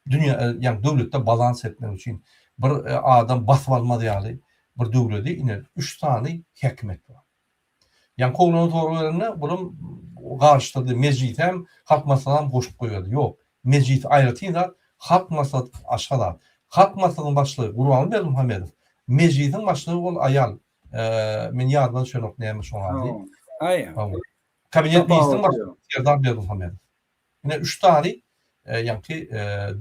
Dünýä ýagny döwletde balans etmek üçin bir adam basyp almaz ýaly bir döwledi ine üç sany häkimiýet bar. Ýaňky oglana sorag berende bulam garyşdyrdy mejlisem halk maslahatam goşup goýberdi. Ýok mejlis aýratyn zat halk maslahat aşga zat. Halk maslahatynyň başlygy Gurbanguly Berdimuhamedow mejlisiň başlygy ol aýal Men ýadyma düşenok näme şoň ady. Aý. Kabinet ministriň başlygy Serdar Berdimuhamedow. Ine üç sany ýaňky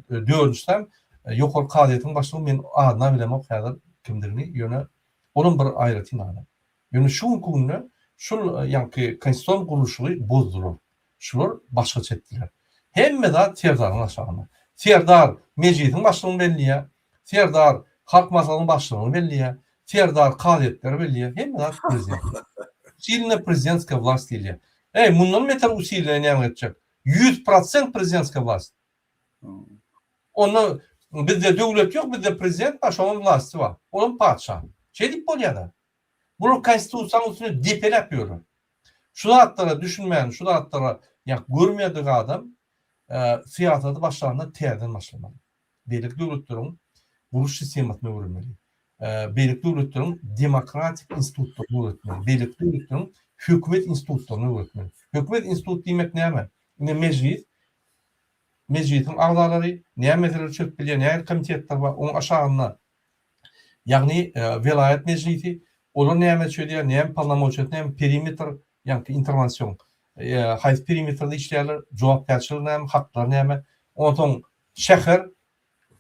dördünjisi hem ýokary kazyýetiň başlygy men adyna bilemok häzir kimdigini ýöne olam bir aýratyn adam. Ýöne şu günki günde şul ýaňky konstitusion gurluşygy bozdular. Şular başgaça etdiler. Hemme zat Serdaryň aşagynda. Serdar Mejlisiň başlygyny belleýär. Serdar Halk Maslahatynyň başlygyny belleýär. Serdar kazyýetleri belleýär. Hemme zat prezident. Usilenna prezidentskiýa wlast diýilýär. Eý, mundan beter usilenna näme etjek? 100% prezidentskiýa wlast. Onda bizde döwlet ýok, bizde prezident bar, şonuň wlasty bar. Olam patyşa. Şeýdip bolýar-da. Bular konstitusiýanyň üstüne depeläp ýörler. Şu zatlara düşünmän, şu zatlara ýa görmedik adam syýasaty başlanda täzeden başlamaly. Beýleki döwletleriň guruş sistemasyny öwrenmeli. Beýleki döwletleriň demokratik institutlaryny öwretmeli. Beýleki döwletleriň hökümet institutlaryny öwretmeli. Hökümet institut diýmek näme? Ine mejlis, mejlisiň agzalary näme meseleleri çözüp bilýär, nähili komitetler bar, onuň aşagynda Ýagny welaýat mejlisi, olar näme çözýär, näme polnomoçiýasy, näme perimetr, ýagny interwension, haýsy perimetrde işleýärler, jogapkärçiligi näme, haklary näme, onsoň şäher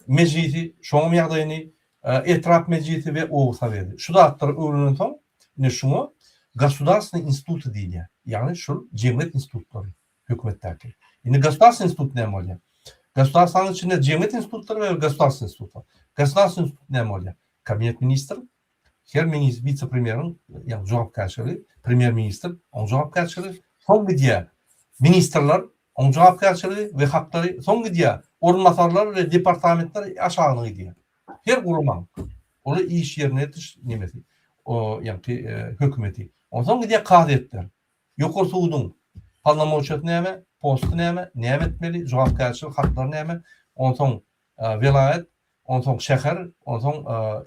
mejlisi, şonuň ýagdaýyny, etrap mejlisi we oba soweti. Şu zatlary öwrenensoň, ine şuňa gosudarstwnyý instituty diýilýär. Ýagny şul jemgyýet institutlary. Hökümetdäki. Indi gosudarstwnyý institut näme bolýar? Gosudarstwanyň içinde jemgyýet institutlary we gosudarstwnyý institut bar. Gosudarstwnyý institut näme bolýar? Kabinet ministr, her ministr, wise-premýeriň ýagny jogapkärçiligi, premýer-ministr, oň jogapkärçiligi, soň gidýär ministrler, oň jogapkärçiligi we haklary, soň gidýär orunbasarlar we departamentler aşagyna gidýär. Her guramaň olar iş ýerine ýetiriş nemesi, ýagny hökümeti. Onsoň gidýär kazyýetler. Ýokary suduň polnomoçiýasy näme, posty näme, näme etmeli, jogapkärçilik haklary näme, onsoň welaýat, onsoň şäher, onsoň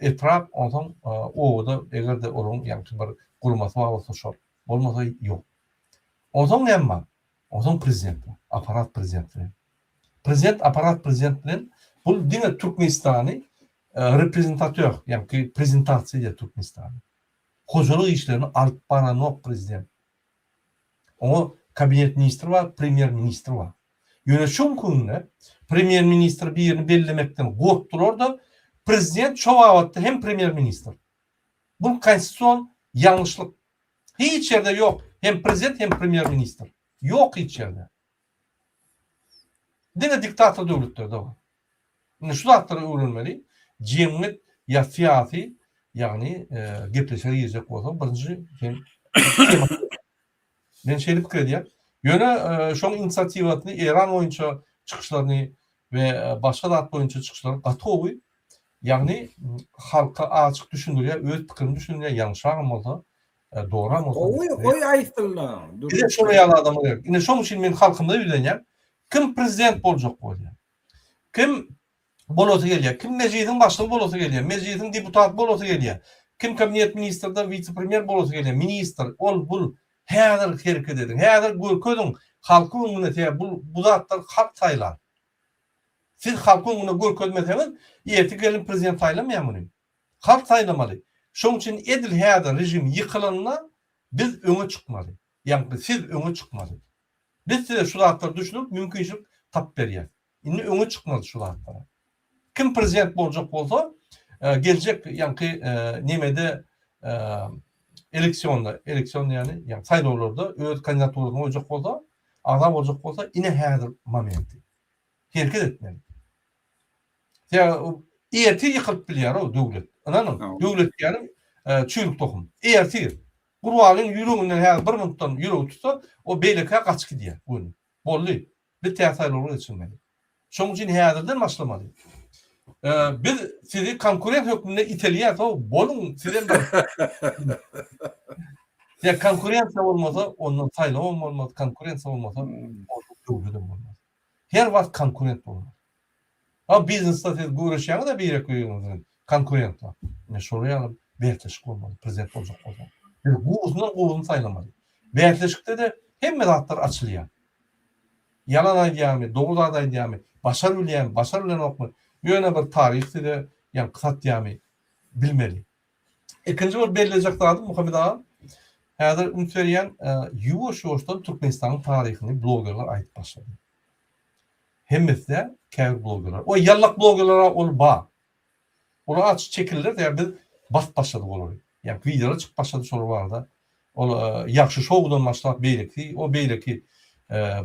etrap, onsoň obada eger-de olaryň ýaňky bir guramasy bar bolsa şol, bolmasa ýok. Onsoň näme bar? Onsoň prezident bar, apparat prezident bilen. Prezident apparat prezident bilen bul diňe Türkmenistany reprezentatör, ýaňky prezentasiýa edýär Türkmenistany. Hojalyk işlerini alyp baranok prezident. Oňa kabinet ministri bar, premýer ministr bar. Ýöne şu günde premýer ministr birini bellemekden gorkdular-da, prezident şo babatda hem premýer ministr. Bu konstitusion ýalňyşlyk. Hiç ýerde ýok hem prezident hem premýer ministr. Ýok hiç ýerde. Diňe diktator döwletlerde bar. Indi şu zatlary öwrenmeli. Jemgyýet ýa syýasy, ýagny gepleşige girjek bolsaň, birinji sen Men şeýle pikir edýän. Ýöne şoň inisiatiwasyny Eýran boýunça çykyşlaryny we başga zat boýunça çykyşlary gaty gowy. Ýagny halka açyk düşündirýär, öz pikirini düşündirýär, ýalňyşragam bolsa, dogram bolsa. Gowy, goý aýtsynlar. Bize şolar ýaly adamlar gerek. Ine şonuň üçin men halkymyza ýüzlenýän. Kim prezident boljak bolýar? Kim bolasy gelýär? Kim mejlisiň başlygy bolasy gelýär? Mejlisiň deputaty bolasy gelýär? Kim kabinet ministrde wise-premýer bolasy gelýär? Ministr, ol, bul. Häzir hereket ediň. Häzir görkeziň halkyň öňünde sebäbi bu bu zatlar halk saýlar. Siz halkyň öňünde görkezmeseňiz, ertir gelin prezident saýlamaýar muny. Halk saýlamaly. Şonuň üçin edil häzir režim ýykylanda biz öňe çykmaly. Ýagny siz öňe çykmaly. Biz size şu zatlary düşündirip mümkinçilik tapyp berýäs. Indi öňe çykmaly şu zatlara. Kim prezident boljak bolsa, geljek ýaňky nemede eleksionda, eleksion diýýäni, ýagny saýlawlarda öz kandidaturasyny goýjak bolsa, agza boljak bolsa, ine häzir momenti. Hereket etmeli. Sebäbi ertir ýykylyp bilýär o döwlet. Ynanyň, döwlet diýýänim çüýrük tohum. Ertir. Gurbalyň ýüreginden häzir bir minutdan ýüregi tutsa, o beýlekä gaçyp gidýär göni. Boldy. Biz täze saýlawlar geçirmeli. Şonuň üçin häzirden başlamaly. Biz sizi konkurent hökmünde itelýäs, o boluň sizem bir. Ýa konkurensiýa bolmasa, ondan saýlawam bolmaz, konkurensiýa bolmasa, onda döwledem bolmaz. Her wagt konkurent bolmaly. Ha biznesde siz göreşýäňiz-ä birek-biriňiz bilen, konkurentler. Ine şolar ýaly bäsleşik bolmaly, prezident boljak bolsaň. Biz gowusyndan gowusyny saýlamaly. Bäsleşikde-de hemme zatlar açylýar. Ýalan aýdýarmy, dogry zat aýdýarmy, başar bilýärmi, başar bilenokmy, ýöne bir taryh size ýaňky satýarmy, bilmeli. Ikinji bir bellejek zadym Muhammet aga, häzir üns berýän, ýuwaş-ýuwaşdan Türkmenistanyň taryhyny blogerler aýdyp başlady. Hemmesi däl, käbir blogerler. O ýallak blogerler ol bar. Olar açyk çekildiler, sebäbi biz basyp başladyk olary. Ýa wideolar çykyp başlady şolar barada. Ol ýagşy şowdan başlap beýleki, o beýleki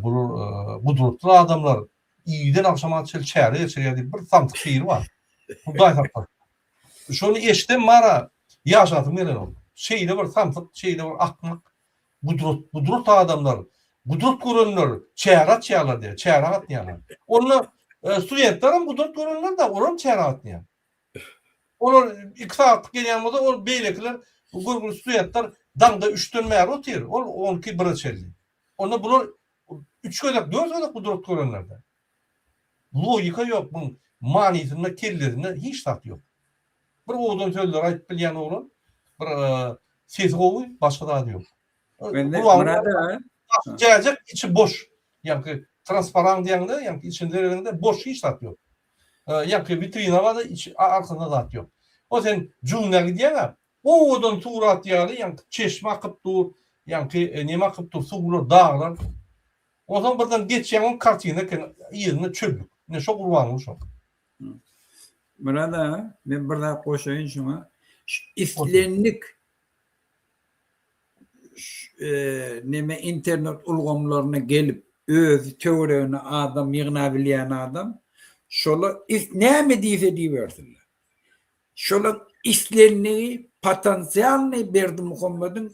bular gudratly adamlar irden agşama çenli çäre geçirýär diýip bir samsyk biri bar. Hudaý saklasyn. Şony eşidem bara ýaşasym gelenok. Şeýle bir samsyk, şeýle bir akmak gudrat, gudrat adamlar, gudrat görenler çäre açýarlar diýýär, çäre gatnaýarlar. Onda studentler hem gudrat görenler-de, olar hem çäre gatnaýar. Olar 2 sagatlyk gelýän bolsa, ol beýlekiler görgüli studentler daňda 3-den bäri otyr, ol 12 1-e çenli. Onda bular 3 gezek, 4 gezek gudrat görenler-de. Logika ýok, buň manysynda, kellesinde hiç zat ýok. Bir owadan sözleri aýdyp bilýän oglan, bir sesi gowy, başga zady ýok. Mende Murad aga. Jäjek içi boş. Ýaňky transparan diýende, ýaňky içini seredende boş hiç zat ýok. Ýaňky witrina bar-da, içi arkasynda zat ýok. O sen jüňňä gidýäň-ä, owadan surat ýaly, ýaňky çeşme akyp dur, ýaňky neme akyp dur, suwlar, daglar. Onsoň birden geçýäň, oň kartina eken, yzynda çöllük. Ine şo Gurbanguly şo. Myrat aga, men bir zat goşaýyn şuňa. Şu islendik neme internet ulgamlaryna gelip özi töweregine adam ýygnabilýän adam şola näme diýse diýibersinler. Şola islendigi potensialnyý Berdimuhamediň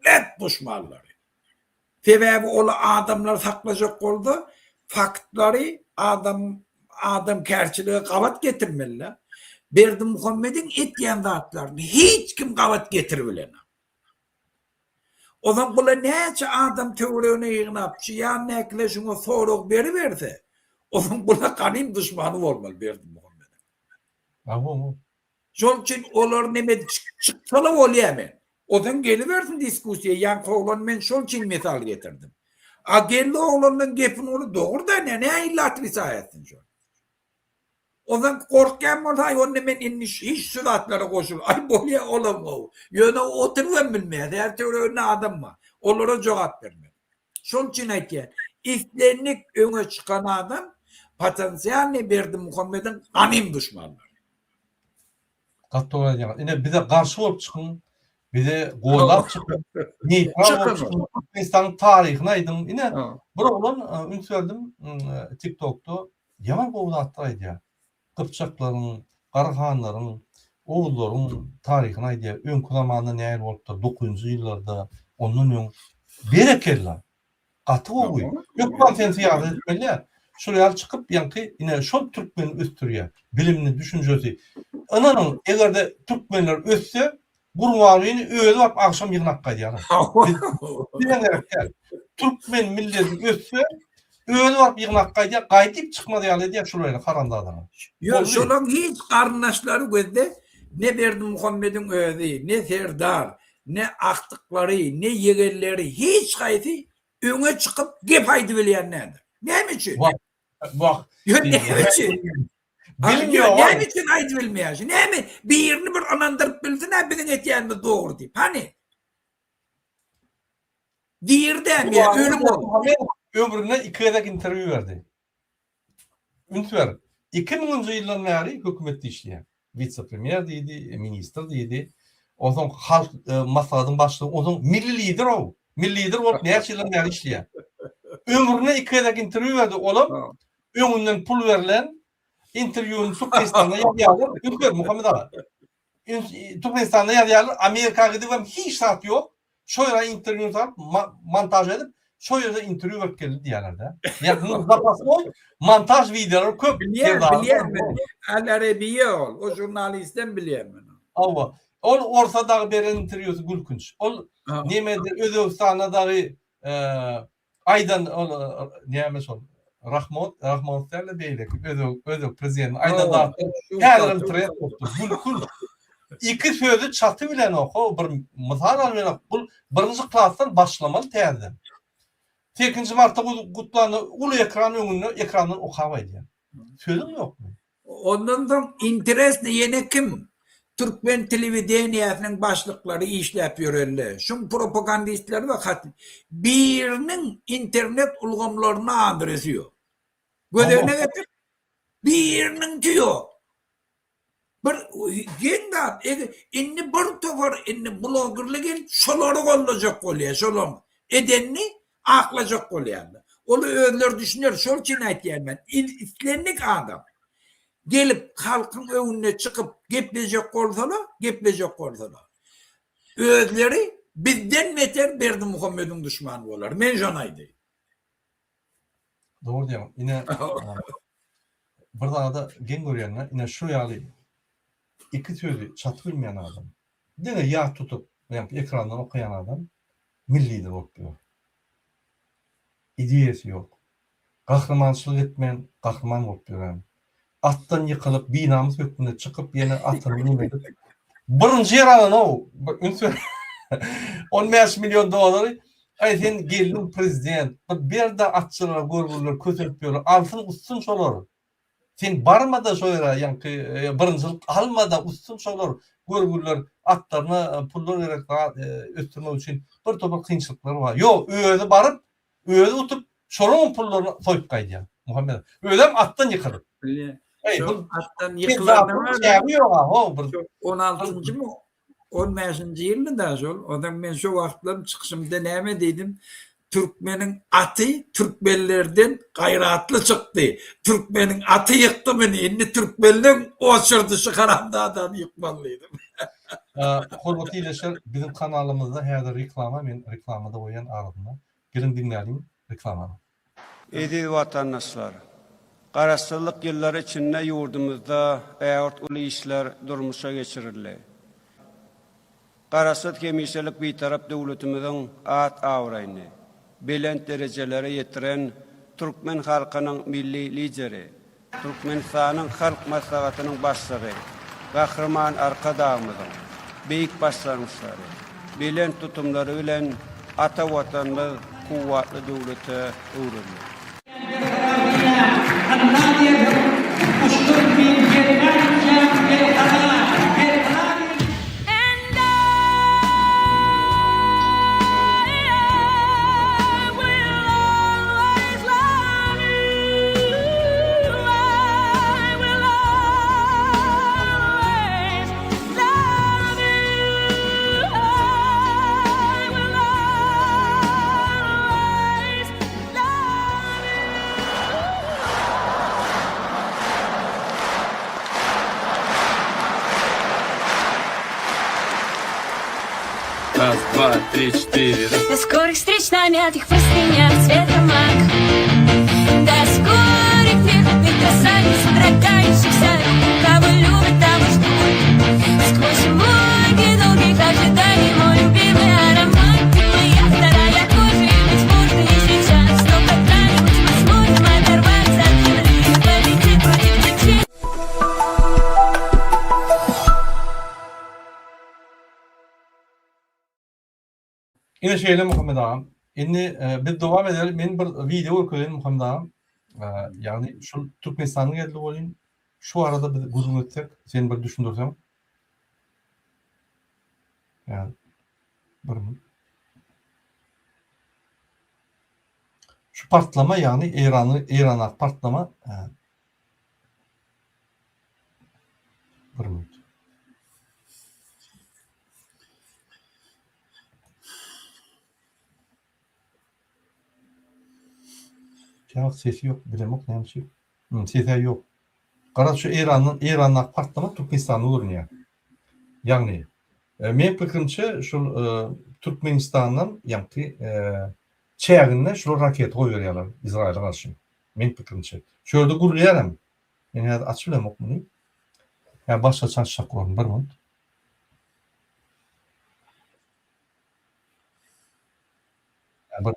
berk duşmanlary. Sebäbi ol adamlary saklajak bolsa, faktlary adam adamkärçilige gabat getirmeli-dä. Berdimuhamediň etýän zatlaryny hiç kim gabat getiribilenok. Ozal bula näçe adam töweregine ýygnap, şu ýanyndakylar şuňa sorag beriberse, onuň bula ganym duşmany bolmaly Berdimuhamediň. Şonuň üçin olar neme çyksala bolýa men. Ozan gelibersin diskussiýa ýaňky oglan men şol üçin mysal getirdim. A geldi oglandan gepini uly dogry-da ne nähili otrisaý etsin şol. Ozan gorkýan bolsa aý onda men indi hiç şu zatlara goşul aý bolýa olam gowy. Ýöne oturybam bilmeýär her töwereginde adam bar. Olara jogap bermeli. Şol üçin aýtýan islendik öňe çykan adam potensialnyý Berdimuhamediň ganym duşmanlary. Gaty dogry aýdýaňyz. Ine bize garşy bolup çykyň, bize goldap çykyň, neýtral bolup çykyň, Türkmenistanyň taryhyny aýdyň. Ine bir oglan üns berdim TikTokda ýaman gowy zatlar aýdýar. Gypjaklaryň, Garahanlaryň, Oguzlaryň taryhyny aýdýar. Öňki zamanda nähili bolupdyr, dokuzynjy ýyllarda, ondan öň. Berekella! Gaty gowy. Hökman sen syýasat etmeli däl. Şol ýaly çykyp ýaňky ine şol türkmeni ösdürýär. Bilimli, düşünjesi. Ynanyň, eger-de türkmenler össe, Gurbangulyny özi baryp agşam ýygnap gaýdýarlar. Bize gerek däl. Türkmen milleti össe, özi baryp ýygnap gaýdýar, gaýdyp çykmaz ýaly edýär şular ýaly haramzadalar. Ýok, şolaň hiç garyndaşlary gözde ne Berdimuhamediň özi, ne Serdar, ne agtyklary, ne ýegenleri hiç haýsy öňe çykyp gep aýdybilýän däldir. Näme üçin? Wah, wah. Ýok, näme üçin? Bilim ýok. Näme üçin aýdybilmeýär? Näme birini bir ynandyryp bilsin-ä biziň etýänimiz dogry diýip. Hany? Diri dämi ýa ölüm ol? Ömründe iki gezek interwýu berdi. Üns ber. 2000-nji ýyldan bäri hökümetde işleýär. Wise-premýer diýdi, ministr diýdi. Onsoň halk maslahatyň başlygy, onsoň milli lider-ow. Milli lider bolup näçe ýyldan bäri işleýär. Ömründe iki gezek interwýu berdi, olam öňünden pul berlen interwýuny Türkmenistanda ýazýarlar. Üns ber, Muhammet aga. Türkmenistanda ýazýarlar, Amerika gidibem hiç zat ýok. Şo ýere interwýuny salyp, montaž edip, şo ýerde interwýu berip geldi diýýärler-de. Ýa zapasnoý montaž wideolary köp. Bilýän, bilýän men. Al Arabiýa ol. O žurnalistden bilýän men. Hawa. Ol orsa dagy beren interwýusy gülkünç. Ol nemede Özbegistanda dagy Aýdan ol näme şol Rahmon, Rahmon däl-de beýleki özbek özbek prezidentiniň aýdan zatlary häzirem trend bolupdyr. Gülkünç. Iki sözi çaty bilenok ho bir mysal alyp bilenok. Bul birinji klasdan başlamaly täzeden. Sekizinji martda gutlanda uly ekran öňünde ekrandan okap aýdýar. Sözüň ýokmy? Ondan soň interesno ýene kim? Türkmen telewideniýäsiniň başlyklary işläp ýörenle, şuň propagandistleri we hat biriniň internet ulgamlarynda adresi ýok. Göz öňüne getir. Biriniňki ýok. Bir geň zat, indi bir topar indi blogerler gelip şolary gollajak bolýar, şolaň edenini aklajak bolýarlar. Ol özleri düşüner, şol üçin aýtýan men, islendik adam gelip halkyň öňünde çykyp geplejek bolsalar, geplejek bolsalar, özleri bizden beter Berdimuhamediň duşmany bolar. Men şony aýdaýyn. Dogry diýýäň. Ine bir zada geň görýän-de, ine şu ýaly iki sözi çatyp bilmeýän adam, diňe ýat tutup, ýa-da ekrandan okaýan adam milli lider bolup ýör. Ideýasy ýok. Gahrymançylyk etmän, gahryman bolup ýören. Atdan ýykylyp, binamys hökmünde çykyp, ýene atyny neme edip, birinji ýer alan-ow, bir üns ber. 15 million dollary, aý sen geldiň prezident, bir ber-de atçylara görgüliler kösenip ýörler, alsyn uçsun şolar. Sen barma-da şo ýere, ýaňky birinjilik alma-da uçsun şolar, görgüliler atlaryna pullar gerek zat ösdürmek üçin bir topar kynçylyklar bar. Ýok, özi baryp, özi utup, şolaryň pullaryny soýup gaýdýar. Muhammet. Özem atdan ýykylyp. Bilýän. Şol atdan ýykylanda çägi ýok-a, ho bir. On altynjymy, on bäşinji ýyldy-da şol. Onsoň men şo wagtlam çykyşymda näme diýdim? Türkmeniň aty türkmenlerden gaýratly çykdy. Türkmeniň aty ýykdy muny. Indi türkmenleň oçurdy şu haramzadany ýykmaly diýdim. Hormatly ildeşler, biziň kanalymyzda häzir reklama, men reklama-da goýýan arasynda. Geliň diňläliň reklamany. Eziz watandaşlar! Garaşsyzlyk ýyllary içinde ýurdumyzda ägirt uly işler durmuşa geçirildi. Garaşsyz, hemişelik Bitarap döwletimiziň at-abraýyny belent derejelere ýetiren türkmen halkynyň Milli Lideri, Türkmenistanyň Halk Maslahatynyň Başlygy Gahryman Arkadagymyzyň beýik başlangyçlary, belent tutumlary bilen ata Watanymyz kuwwatly döwlete öwrüldi. Raz, dwa, tri, çtyri, raz. До скорых встреч на мятых простынях цвета мак. До скорых трепетных красавиц, содрогающихся, кого любят, того ждут. Сквозь мороки долгих ожиданий мой любимый аромат. Ты моя вторая кожа, и, быть может, не сейчас, но когда-нибудь мы сможем оторваться от земли и полететь против течения. Ine şeýle Muhammet agam. Indi biz dowam edeli. Men bir wideo görkezeýin Muhammet agam. Ýagny şul Türkmenistanyň geldi welin şu barada biz gürrüň etsek, sen bir düşündirseň. Ýa bir minut. Şu partlama ýagny Eýrany Eýrandaky partlama bir minut. Käwagt sesi ýok, bilemok näme üçin. Hmm, sesi ýok. Garaz şu Eýrandan Eýrandaky partlama Türkmenistanda görünýär. Ýagny e, men pikirimçe şul e, Türkmenistandan ýaňky e, çäginde şular raketa goýberýärler Izraýyla garşy. Men pikirimçe. Şu ýerde gürleýär hem. Men häzir açyp bilemok muny. Ýa başgaça açjak bolaryn bir minut. Bir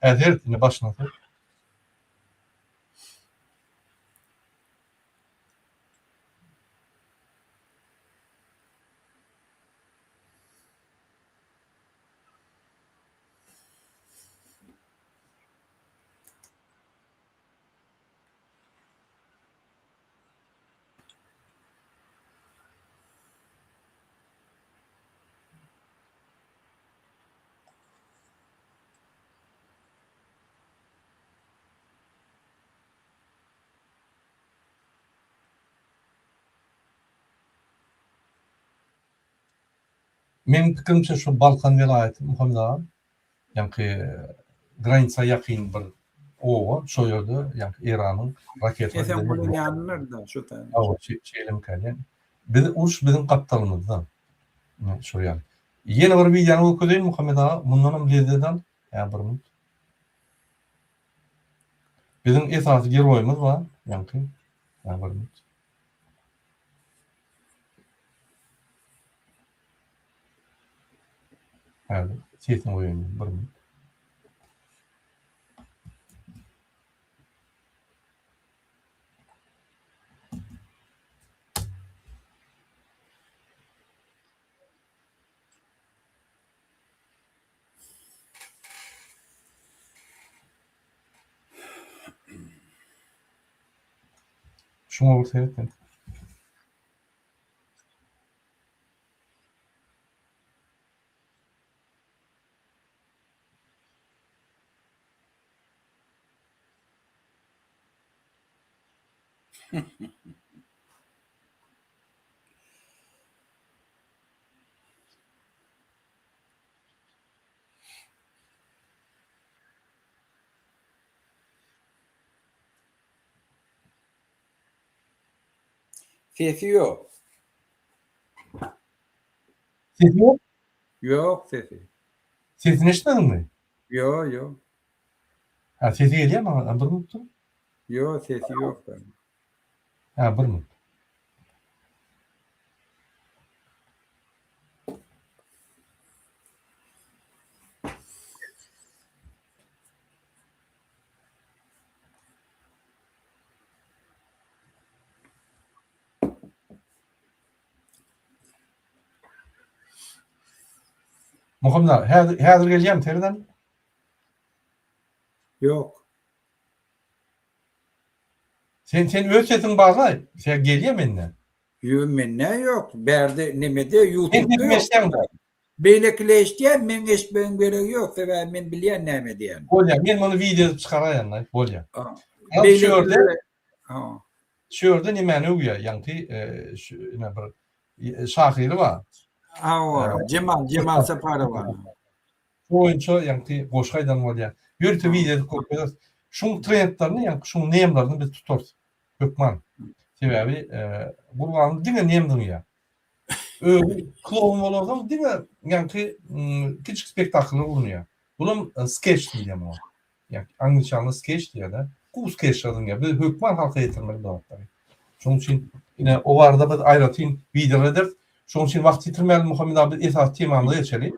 Häzir indi başyna sor. Meň pikirimçe şu Balkan welaýaty Muhammet aga ýaňky granitsa ýakyn bir oba şo ýerde ýaňky Eýranyň raketa Esengulyň ýanynda şu taý. Hawa şeýlemika diýen. Biz uruş biziň gapdalymyzda. Şol ýaly. Ýene bir wideony görkezeýin Muhammet aga mundanam lezzet al. Ýa bir minut. Biziň esasy geroýymyz bar ýaňky. Ýa bir minut. Häzir sesini goýaýyn men bir minut. Şuňa bir seret sen. Sesi ýok. Sesi ýok? Ýok sesi. Sesini eşitmediňmi? Ýok, ýok. Ha, sesi gelýär maňa. Bir minut dur. Ýok, sesi ýok. Ha, bir minut. Muhammet aga, häzir, häzir gelýärmi Sereden? Ýok. Sen sen öz sesiň barlaý. Sen gelýär mende. Ýok, mende ýok. Bärde nemede ýutubda ýok. Beýlekiler eşidýär, meň eşitmegiň geregi ýok, sebäbi men bilýän näme diýýänimi. Bolýar, men muny wideo edip çykaraýan-da, bolýar. Şu ýerde şu ýerde nemäni öwýär, ýaňky şu ine bir şahyry bar. Hawa, Jemal, Jemal Saparowa. Şu boýunça ýaňky goşgy aýdan bolýar. Ýörite wideo edip görkezeris. Şuň trendlerini, ýaňky şuň nemlerini biz tutarys. Hökman. Sebäbi Gurbanguly diňe nem zyňýar. Özi kloun bolansoň diňe ýaňky kiçik spektakllar gurnaýar. Bulam skeç diýilýär muňa. Ýa angliçanlar skeç diýýär-de. Gowy skeçler zyňýar. Biz hökman halka ýetirmeli bu zatlary. Şonuň üçin ine o barada biz aýratyn wideolar ederis. Şonuň üçin wagt ýitirmäli Muhammet abi biz esasy temamyza geçeli.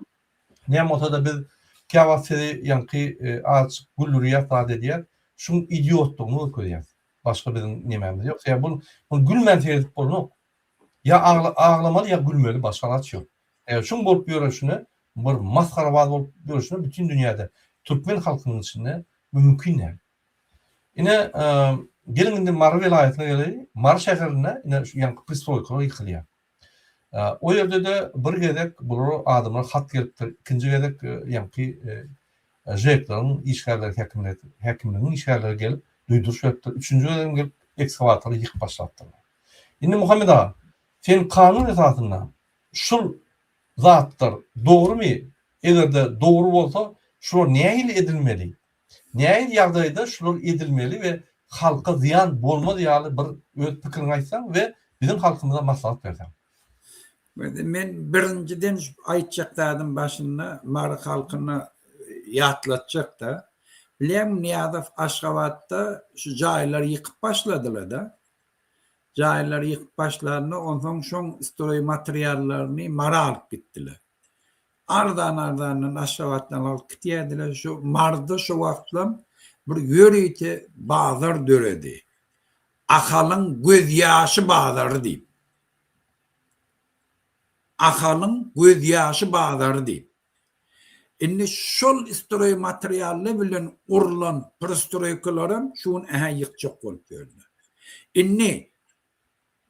Näme bolsa-da biz käwagt sizi ýaňky azajyk güldürýäs zat edýäs. Şuň idiotlygyny görkezýäs. Başga biziň nemämiz ýok. Sebäbi bu muny gülmän seredip bolnok. Ýa aglamaly ýa gülmeli başga alaç ýok. Sebäbi şuň bolup ýörenşine bir masgarabaz bolup ýörşüne bütin dünýäde türkmen halkynyň içinde bu mümkin däl. Ine geliň indi Mary welaýatyna geleýin. Mary şäherinde ine şu ýaňky pristroýkalar ýykylýar. O ýerde-de bir gezek bulara adamlar hat gelipdir. Ikinji gezek ýaňky ŽEK-leriň işgärleri häkimlik häkimligiň işgärleri gelip duýduryş beripdir. Üçünji gezegem gelip ekskawatory ýykyp başlapdyrlar. Indi Muhammet aga, sen kanun esasynda şul zatlar dogrumy? Eger-de dogry bolsa, şular nähili edilmeli? Nähili ýagdaýda şular edilmeli we halka zyýan bolmaz ýaly bir öz pikiriňi aýtsaň we biziň halkymyza maslahat berseň. Men birinjiden şu aýtjak zadym başynda Mary halkyna ýatlatjakda, bilýäňmi Nyýazow Aşgabatda şu jaýlary ýykyp başladylarda, jaýlary ýykyp başlanda onsoň şoň stroýmateriallaryny Mara alyp gitdiler. Arzan-arzandan Aşgabatdan alyp gitýärdiler. Şu Maryda şo wagtlam bir ýörite bazar döredi. Ahalyň gözýaşy bazary diýip. Ahalyň gözýaşy bazary diýip. Indi şol stroýmateriallar bilen gurlan prostroýkalaram şu gün ähä ýykjak bolup ýörler. Indi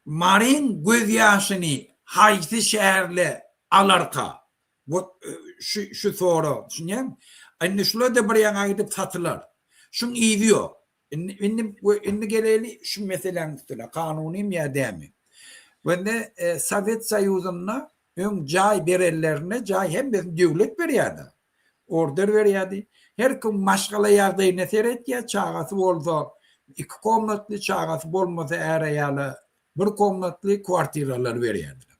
Maryň gözýaşyny haýsy şäherle alarka? Wot şu şu sorag, düşünýäňmi? Indi şular-da bir ýaňa gidip satylar. Şuň yzy ýok. Indi indi we indi geleli şu meseläň üstüne, kanunymy ýa dämi? Wende Sowet Soýuzynda öň jaý berenlerinde jaý hemmesini döwlet berýärdi. Order berýärdi. Her kim maşgala ýagdaýyna seretýär, çagasy bolsa iki komnatly, çagasy bolmasa är-aýala bir komnatly kwartiralar berýärdiler.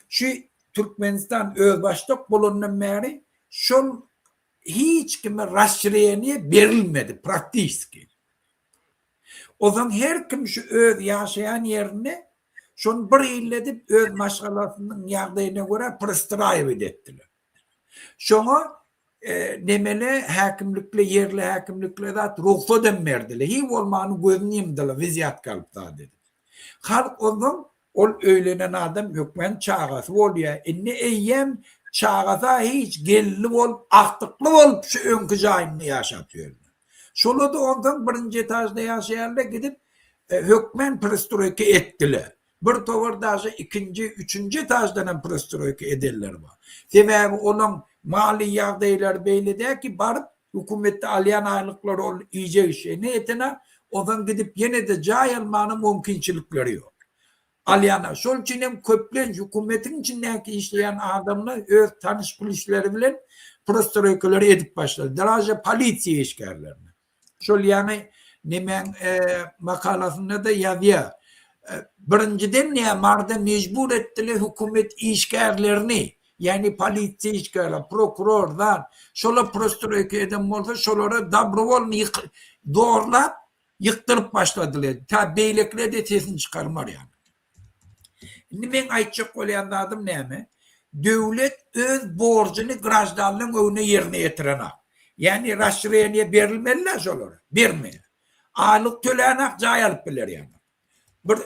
Şu Türkmenistan özbaşdak bolandan bäri şol hiç kime rasşireniýe berilmedi praktiski. Ozan her kim şu öz ýaşaýan ýerinde şony bir hili edip öz maşgalasynyň ýagdaýyna görä prostraýiwat etdiler. Şoňa nemele häkimlikle ýerli häkimlikle zat rugsat hem berdiler. Hiý bolmany gözüni ýumdylar wizýatka alyp zat edip. Halk onsoň ol öýlenen adam hökmän çagasy bolýar. Indi eýýäm çagasa hiç gelinli bolup agtykly bolup şu öňki jaýynda ýaşap ýörler. Şolar-da onsoň birinji etažda ýaşaýarlar gidip hökmän prestroýka etdiler. Bir towar daşy ikinji, üçünji etaždan hem prostroýka edenler bar. Sebäbi olaň maliýe ýagdaýlary beýle däl ki, baryp hökümetde alýan aýlyklary ol iýjek-içjegine ýetenak, onsoň gidip ýene-de jaý almana mümkinçilikleri ýok. Alýana. Şol üçin hem köplenç hökümetiň içindäki işleýän adamlar öz tanyş-bilişleri bilen prostroýkalary edip başlady. Daže polisiýa işgärlerine. Şol ýaňy nemäň makalasynda-da ýazýar. Birinjiden nä Maryda mejbur etdiler hökümet işgärlerini, ýagny polisiýa işgärleri, prokuror zat, şolar prostroýka eden bolsa şolara dobrowolny zorlap ýykdyryp başladylar. Ta beýlekiler-de sesini çykarmar ýaly. Indi meň aýtjak bolýan zadym näme? Döwlet öz borjuny graždanlaryň öňünde ýerine ýetirenak. Ýagny rasşireniýe berilmeli-dä şolara. Bermeýär. Aýlyk tölänak jaý alyp biler ýaly. Bir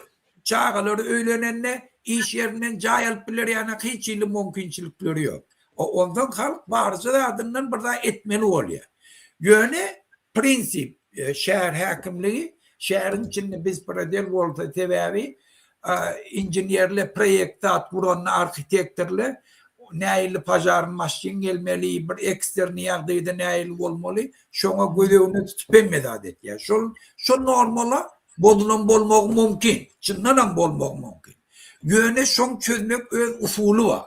çagalary öýlenende iş ýerinden jaý alyp biler ýaly hiç hili mümkinçilikleri ýok. Onsoň halk barja zadyndan bir zat etmeli bolýar. Ýöne Prinsip, şäher häkimligi şäheriň içinde bespredel bolsa sebäbi. inženerler proýekt zat guranda arhitektorlar nähili požarny maşyn gelmeli, bir eksterny ýagdaýda nähili bolmaly, şoňa göz öňünde tutup hemme zat etýär. Şol şol normalar bozulan bolmagy mümkin, çyndanam bolmagy mümkin. Ýöne şoň çözmek öz usuly bar.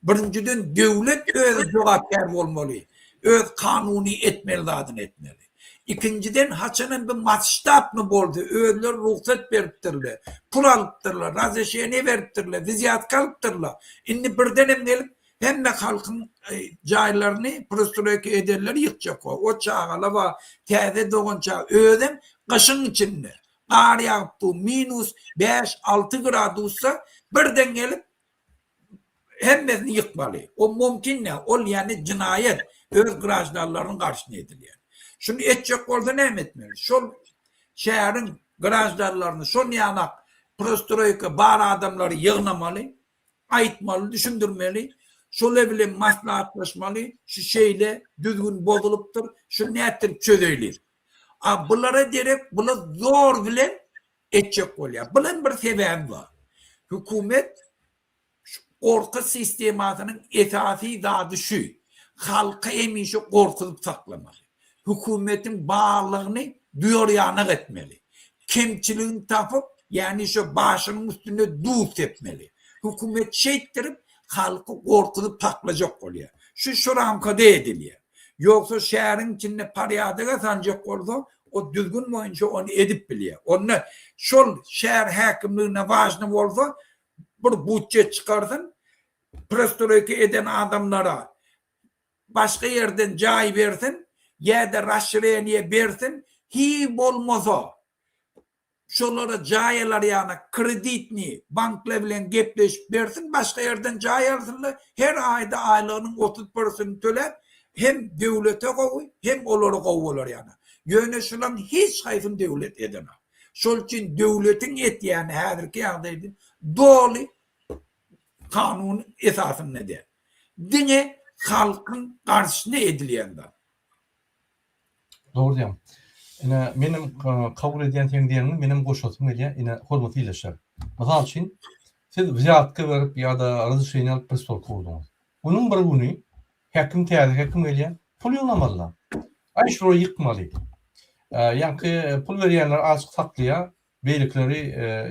Birinjiden döwlet özi jogapkär bolmaly, öz kanuny etmeli zadyny etmeli. Ikinjiden haçanam bir masştabny bolsa özleri rugsat beripdirler, pul alypdyrlar, razreşeniýe beripdirler, wzýatka alypdyrlar. Indi birdenem gelip hemme halkyň jaýlaryny prostroýka edenleri ýykjak bar. O çagalar bar, täze dogan çaga özem gyşyň içinde gar ýagyp dur minus bäş alty gradusda birden gelip Hemmesini ýykmaly. O mümkin däl. Ol ýany jynaýat. Öz graždanlarynyň garşyna edilýär. Şuny etjek bolsa näme etmeli? Şol şäheriň graždanlaryny şol ýanak prostroýka bar adamlary ýygnamaly, aýtmaly, düşündirmeli, şolar bilen maslahatlaşmaly, şu şeýle düzgün bozulypdyr, şuny nätdirip çözeýli. A bulara derek bular zor bilen etjek bolýar. Bulam bir sebäbi bar. Hökümet şu gorky sistemasynyň esasy zady şu. Halky hemişe gorkuzyp saklamaly. Hökümetiň barlygyny duýar ýanak etmeli. Kemçiligini tapyp, ýagny şu başynyň üstüne duz sepmeli. Hökümet şeýtdirip halky gorkuzyp saklajak bolýar. Şu şu ramkada edilýär. Ýogsa şäheriň içinde porýadoga saljak bolsa, o düzgün boýunça ony edip bilýär. Onda şol şäher häkimligine wažny bolsa, bir budjet çykarsyn, prostroýka eden adamlara başga ýerden jaý bersin, ýa-da rasşireniýe bersin, hiý bolmasa şolara jaý alar ýaly kreditni banklar bilen gepleşip bersin, başga ýerden jaý alsynlar, her aýda aýlygynyň 30 prosentini töläp, hem döwlete gowy, hem olara gowy bolar ýaly. Ýöne şularyň hiç haýsyny döwlet edenok. Şol üçin döwletiň etýäni häzirki ýagdaýda doly kanun esasynda däl. Diňe halkyň garşysyna edilýän zat. Dogry diýýäň. Ine, menem kabul edýän seň diýeniňi, menem goşasym gelýär. Ine, hormatly ildeşler. Mysal üçin, siz wzýatka berip ýa-da razrešeniýe alyp pristolka gurduňyz. Günüň bir güni häkim täze häkim gelýär, pul ýygnamaly-da. Aý, şulary ýykmaly. Ýaňky pul berýänler azajyk saklaýar, beýlekileri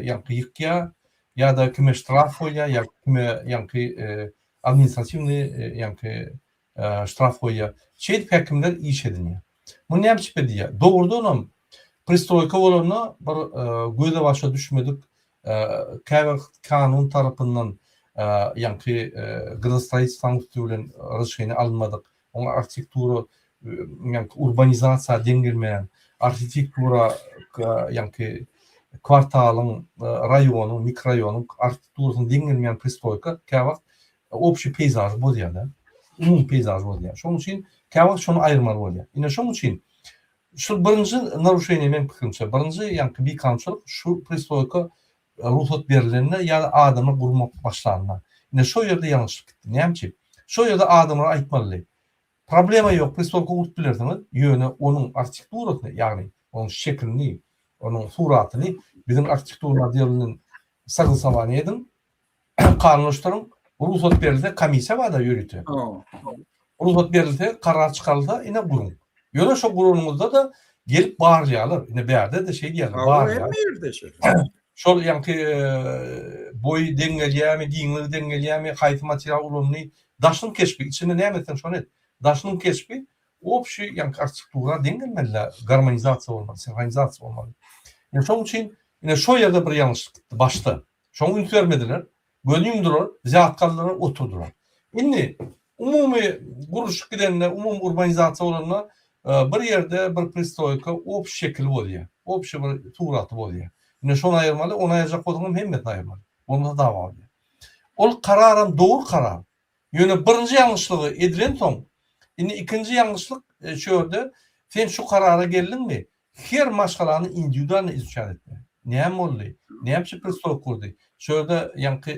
ýaňky ýykýar ýa-da kime ştraf goýýar, ýa kime ýaňky administratiwnyý ýaňky ştraf goýýar. Şeýdip häkimler iş edinýär. Muny näme üçin edýär? Dogrudanam pristroýka bolanda bir göze başa düşmedik käbir kanun tarapyndan ýaňky gradostroýitstwanyň üsti bilen razrešeniýe alynmadyk, oňa arhitektura ýaňky urbanizasiýa deň gelmeýän, arhitektura ýaňky kwartalyň, raýonyň, mikroraýonyň arhitekturasyna deň gelmeýän pristroýka käwagt Obşi peýzažy bozýar-da. Umumy peýzažy bozýar. Şonuň üçin käwagt şony aýyrmaly bolýar. Ine şonuň üçin şu birinji naruşeniýe meň pikirimçe, birinji ýaňky bikanunçylyk şu pristroýka rugsat berilende ýa-da adamlar gurmak başlanda. Ine şo ýerde ýalňyşlyk gitdi. Näme üçin? Şo ýerde adamlara aýtmalydy. Problema ýok, pristroýka gurup bilersiňiz, ýöne onuň arhitekturasyny, ýagny onuň şekilini, onuň suratyny biziň arhitektura odelinden soglosowaniýe ediň, Kanunlaşdyryň, rugsat berilse komissiýa barda ýörite. Rugsat berilse, karar çykarylsa ine guruň. Ýöne şo guranyňyzda-da gelip barlaýarlar. Ine bärde-de şeý diýýärler, barlaýar. Hemme ýerde şeýle. Şol ýaňky boýy deň gelýärmi, giňligi deň gelýärmi, haýsy material ulandy, daşynyň keşbi, içinde näme etseň şony et. Daşynyň keşbi obşi ýaňky arhitektura deň gelmeli-dä, garmonizasiýa bolmaly, sinhronizasiýa bolmaly. Ine şonuň üçin ine şo ýerde bir ýalňyşlyk gitdi başda. Şoňa üns bermediler. Gözüni ýumdular, wzýatka aldylar, oturdylar. Indi umumy gurluşyk gidende, umumy urbanizasiýa bolanda bir ýerde bir pristroýka obşi şekili bolýar. Obşi bir suraty bolýar. Indi şony aýyrmaly, ony aýyrjak bolsaňam hemmesini aýyrmaly. Bolmasa dawa bolýar. Ol kararam dogry karar. Ýöne birinji ýalňyşlygy edilensoň, indi ikinji ýalňyşlyk şu ýerde sen şu karara geldiňmi, her maşgalany indiwidualno izuçat etmeli. Näme boldy? Näme üçin pristop gurdy? Şu ýerde ýaňky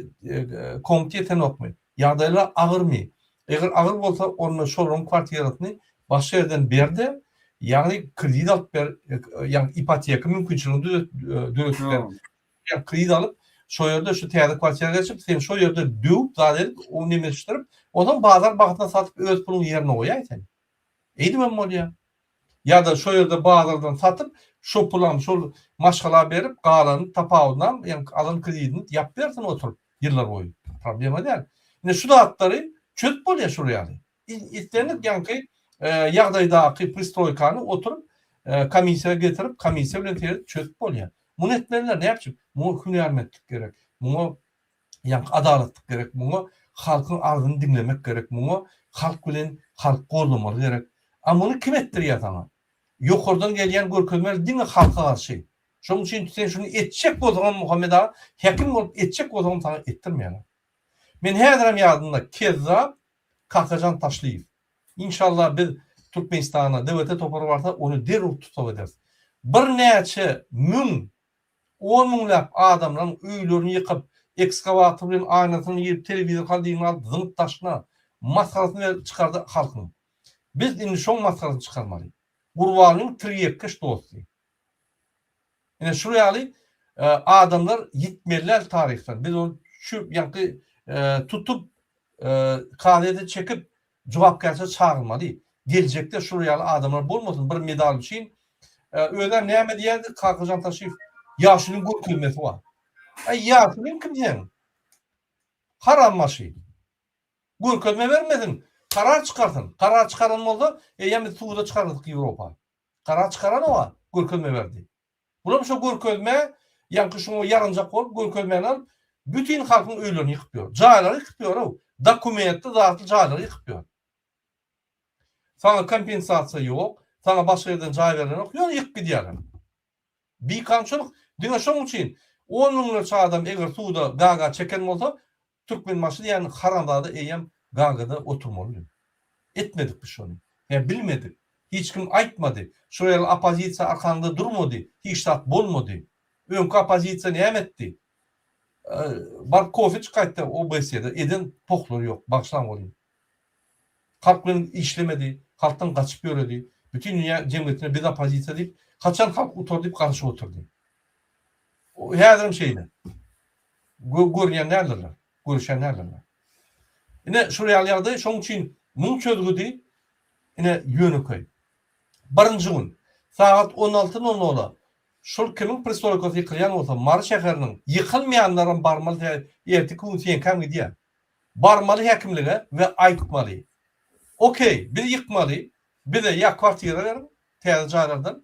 komnat ýetenokmy? Ýagdaýlar agyrmy? Eger agyr bolsa, onda şolaryň kwartirasyny başga ýerden ber-de, ýagny kredit alyp ber, ýagny ipoteka mümkinçiligini döredip ber. Ýa kredit alyp, Şo ýerde şu täze kwartira geçip, sen şo ýerde döwüp zat edip, o nemeşdirip, onsoň bazar bahasyna satyp öz puluňy ýerine goýaý sen. Eýdibem bolýar. Ýa-da şo ýerde bazardan satyp, şo pulam şol maşgala berip, galanyny tapawudynam, ýaňky alan kredidini ýapyp bersin oturyp ýyllar boýy. Problema däl. Ine şu zatlary çözüp bolýar şular ýaly. Islendik ýaňky ýagdaýdaky pristroýkany oturyp komissiýa getirip, komissiýa bilen seredip çözüp bolýar. Muny etmeliler näme üçin? Muňa hünärmentlik gerek. Muňa ýaňky adalatlyk gerek. Muňa halkyň arzyny diňlemek gerek. Muňa halk bilen halk goldamaly gerek. A muny kim etdirýär saňa? Ýokardan gelýän görkezmeler diňe halka garşy. Şonuň üçin sen şuny etjek bolsaňam Muhammet aga, häkim bolup etjek bolsaňam saňa etdirmeýärler. Men häzirem ýadymda kezzap Kakajan Taşlyýew. Inşallah biz Türkmenistana DWT topary barsa ony derrew tussag ederis. Birnäçe müň, on müňläp adamlaryň öýlerini ýykyp, ekskawator bilen aýnasyny girip telewizor holodilnigini alyp zyňyp daşyna masgarasyny berip çykardy halkyň. Biz indi şoň masgarasyny çykarmaly. Gurbanlyň tirýekkeş dosty. Ine şul ýaly adamlar ýitmeli däl taryhdan. Biz ony şu ýaňky tutup kazyýete çekip jogapkärçilige çagyrmaly. Geljekde şul ýaly adamlar bolmasyn bir medal üçin. Özem näme diýýärdi Kakajan Taşiýew? Ýaşulyň görkezmesi bar. Aý ýaşulyň kim seň? Haram başy. Görkezme bermesin, karar çykarsyn. Karar çykaran bolsa, eýýäm biz suda çykarardyk Ýewropa. Karar çykaranok-a, görkezme berdi. Bulam şo görkezmä, ýaňky şuňa ýaranjak bolup görkezmäni alyp, bütin halkyň öýlerini ýykyp ýör. Jaýlary ýykyp ýör-ow. Dokumentli zatly jaýlary ýykyp ýör. Saňa kompensasiýa ýok, saňa başga ýerden jaý berlenok, ýöne ýykyp gidýärler. Bikanunçylyk diňe şoň üçin on müňlerçe adam eger suda gaga çeken bolsa, Türkmenbaşy diýen haramzada eýýäm Gagada oturmalydy. Etmedik biz şony. Ýa bilmedik. Hiç kim aýtmady. Şo ýaly oppozisiýa arkaňda durmady. Hiç zat bolmady. Öňki oppozisiýa näme etdi? Baryp kofe içip gaýtdy OBSE-de. Eden pohlary ýok. Bagyşlaň welin. Halk bilen işlemedi. Halkdan gaçyp ýöredi. Bütin dünýä jemgyýetine biz oppozisiýa diýip, haçan halk utar diýip garaşyp oturdy. Häzirem şeýle. Görünýän däldirler. Görüşýän däldirler. Ine şul ýaly ýagdaý, şonuň üçin muň çözgüdi ine ýönekeý. Birinji gün sagat 16 nol nola şul kimiň pristoýkasy ýykylýan bolsa Mary şäheriniň ýykylmaýanlaram barmaly sebäbi erteki gün seňkäm gidýär. Barmaly häkimlige we aýtmaly. Okey, biz ýykmaly, bize ýa kwartira beriň täze jaýlardan,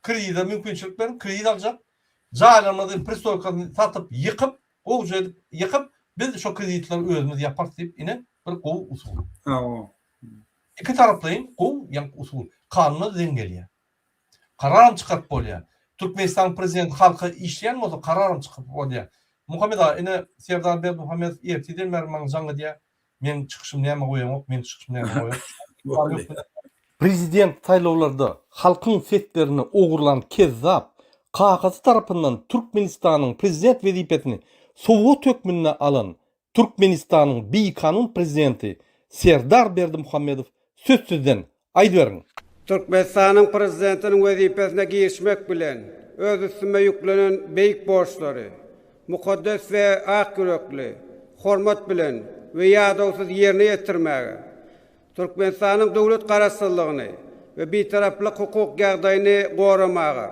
Kredide mümkinçilik beriň, kredit aljak. Jaýlarymyzy, pristoýkasyny satyp, ýykyp, gowuja edip ýykyp, biz şo kreditleri özümiz ýaparys diýip, ine, bir gowy usul. Hawa. Ikitaraplaýyn gowy ýaňky usul. Kanuna deň gelýär. Kararam çykaryp bolýar. Türkmenistanyň prezidenti halka işleýän bolsa, kararam çykaryp bolýar. Muhammet aga, ine, Serdar Berdimuhamedow ertirden bäri maňa jaň edýär. Meň çykyşym näme goýaňok, meň çykyşym näme goýaňok. Prezident saýlawlarda halkyň seslerini ogurlan kezzap, kakasy tarapyndan Türkmenistanyň prezident wezipesini sowgat hökmünde alan Türkmenistanyň bikanun prezidenti Serdar Berdimuhamedow söz sizden, aýdyberiň! Türkmenistanyň Prezidentiniň wezipesine girişmek bilen, öz üstüme ýüklenen beýik borçlary mukaddes we ak ýürekli, hormat bilen we ýadawsyz ýerine ýetirmäge, Türkmenistanyň döwlet Garaşsyzlygyny we Bitaraplyk hukuk ýagdaýyny goramaga,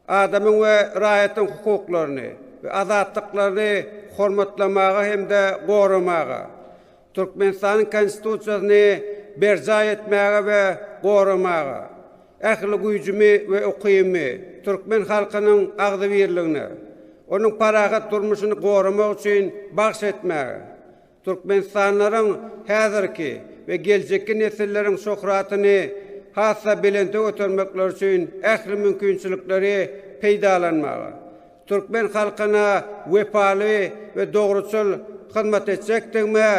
adamyň we raýatyň hukuklaryny we azatlyklaryny hormatlamaga hem-de goramaga, Türkmenistanyň Konstitusiýasyny berjaý etmäge we goramaga, ähli güýjümi we ukybymy türkmen halkynyň agzybirligine, onuň parahat durmuşyny goramak üçin bagyş etmäge, Türkmenistanlylaryň häzirki we geljekki nesilleriň şöhratyny has-da belente götermekleri üçin ähli mümkinçilikleri peýdalanmaga, türkmen halkyna wepaly we dogruçyl hyzmat etjekdigime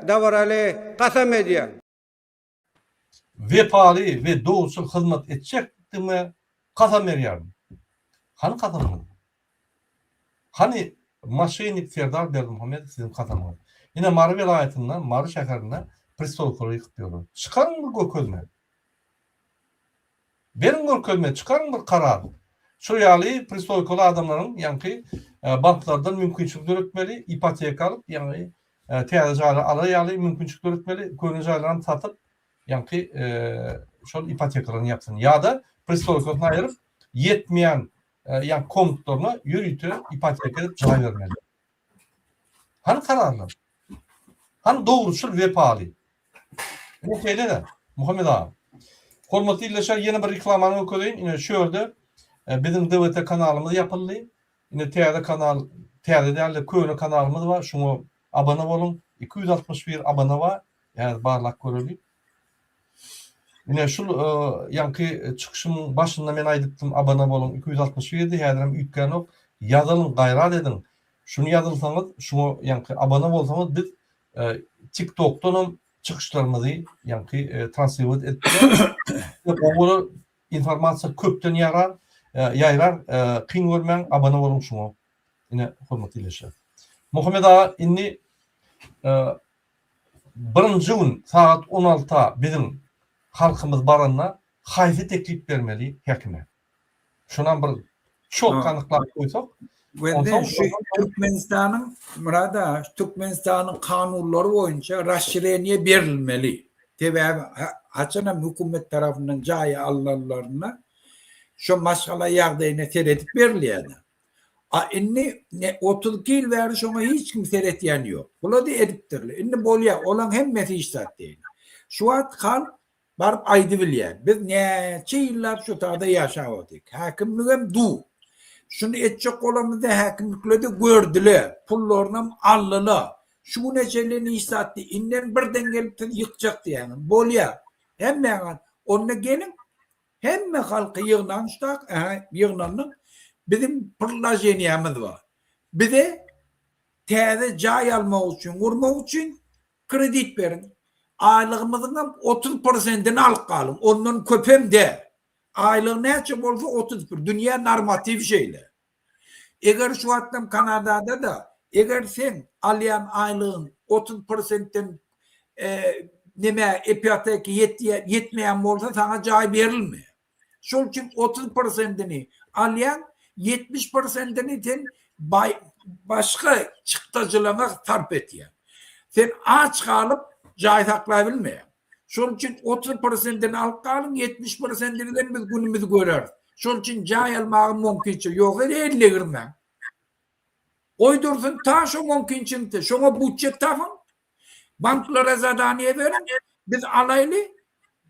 dabaraly kasam edýän. Wepaly we dogruçyl hyzmat etjekdigime kasam berýärin. Hany kasamyňyz? Hany moşennik Serdar Berdimuhamedow siziň kasamyňyz? Ine Mary welaýatynda, Mary şäherinde pristolkalary ýykyp ýörler. Çykaryň bir görkezme. Beriň görkezme, çykaryň bir karar. Şol ýaly pristoýkaly adamlaryň ýaňky banklardan mümkinçilik döretmeli, ipoteka alyp, ýagny täze jaýlar alar ýaly mümkinçilik döretmeli, köne jaýlaram satyp, ýaňky şol ipotekalaryny ýapsyn. Ýa-da pristoýkasyny aýyryp, ýetmeýän ýaňky komnatlaryna ýörite ipoteka edip jaý bermeli. Hany kararlar? Hany dogruçyl, wepaly? Ine şeýle-de, Muhammet aga. Hormatly ildeşler, ýene bir reklamany görkezeýin. Ine şu ýerde e, biziň DWT kanalymyz ýapyldy. Ine täze kanal, täze däl-de köne kanalymyz bar. Şuňa abone boluň. 261 abone bar. Häzir barlap göreli. Ine şul e, ýaňky çykyşymyň başynda men aýdypdym, abone boluň 261-di, häzirem üýtgänok. Ýazylyň, gaýrat ediň. Şuny ýazylsaňyz, şuňa ýaňky abone bolsaňyz biz Tik Tokdanam çykyşlarymyzy ýaňky translirowat edip gowy bolar. Informasiýa köpden ýarar, ýaýrar. Kyn görmäň, abone boluň şuňa. Ine, hormatly ildeşler. Muhammet aga, indi birinji gün sagat 16-a biziň halkymyz baranda haýsy teklip bermeli häkime? Şonam bir çotga anyklap goýsak. Wende şu Türkmenistanyň Murad aga, Türkmenistanyň kanunlary boýunça rasşireniýe berilmeli. Sebäbi haçanam hökümet tarapyndan jaý alnanlarynda şo maşgala ýagdaýyna seredip berilýärdi. A indi ne 32 ýyl bäri şoňa hiç kim seretýän ýok. Bular-da edipdirler. Indi bolýar, olaň hemmesi hiç zat däl. Şu wagt halk Baryp aýdybilýär. Biz näçe ýyllap şu tada ýaşap otyk. Häkimligem dur. Şuny etjek bolamyzda häkimlikler-de gördüler. Pullarynam aldylar. Şu güne çenli hiç zat diý. Indem birden gelip siz ýykjak diýýäňiz. Bolýar. Hemmäňiz onda geliň. Hemme halky ýygnaň şu tak. Ähä, ýygnandyk. Biziň prlaženiýamyz bar. Bize täze jaý almak üçin, gurmak üçin Kredit beriň. Aýlygymyzyňam 30 prosentini alyp galyň. Ondan köpem däl. Aýlygy näçe bolsa 30 pr. Dünýä normatiw şeýle. Eger şu wagtlam Kanadada-da eger seň alýan aýlygyň 30 prosentden neme ipoteka ýetmeýän bolsa saňa jaý berilmeýär. Şol üçin 30 prosentini alýaň, 70 prosentini sen başga çykdajylaryňa sarp etýäň. Sen aç galyp jaý saklabilmeýäň. Şol üçin 30 prosentini alyp galyň, 70 prosentini bilen biz günümizi göreris. Şol üçin jaý almaga mümkinçilik ýok, el degirmäň. Goý dursun ta şo mümkinçilikde, şoňa budjet tapyň, Banklara zadaniýe beriň, biz alaýly,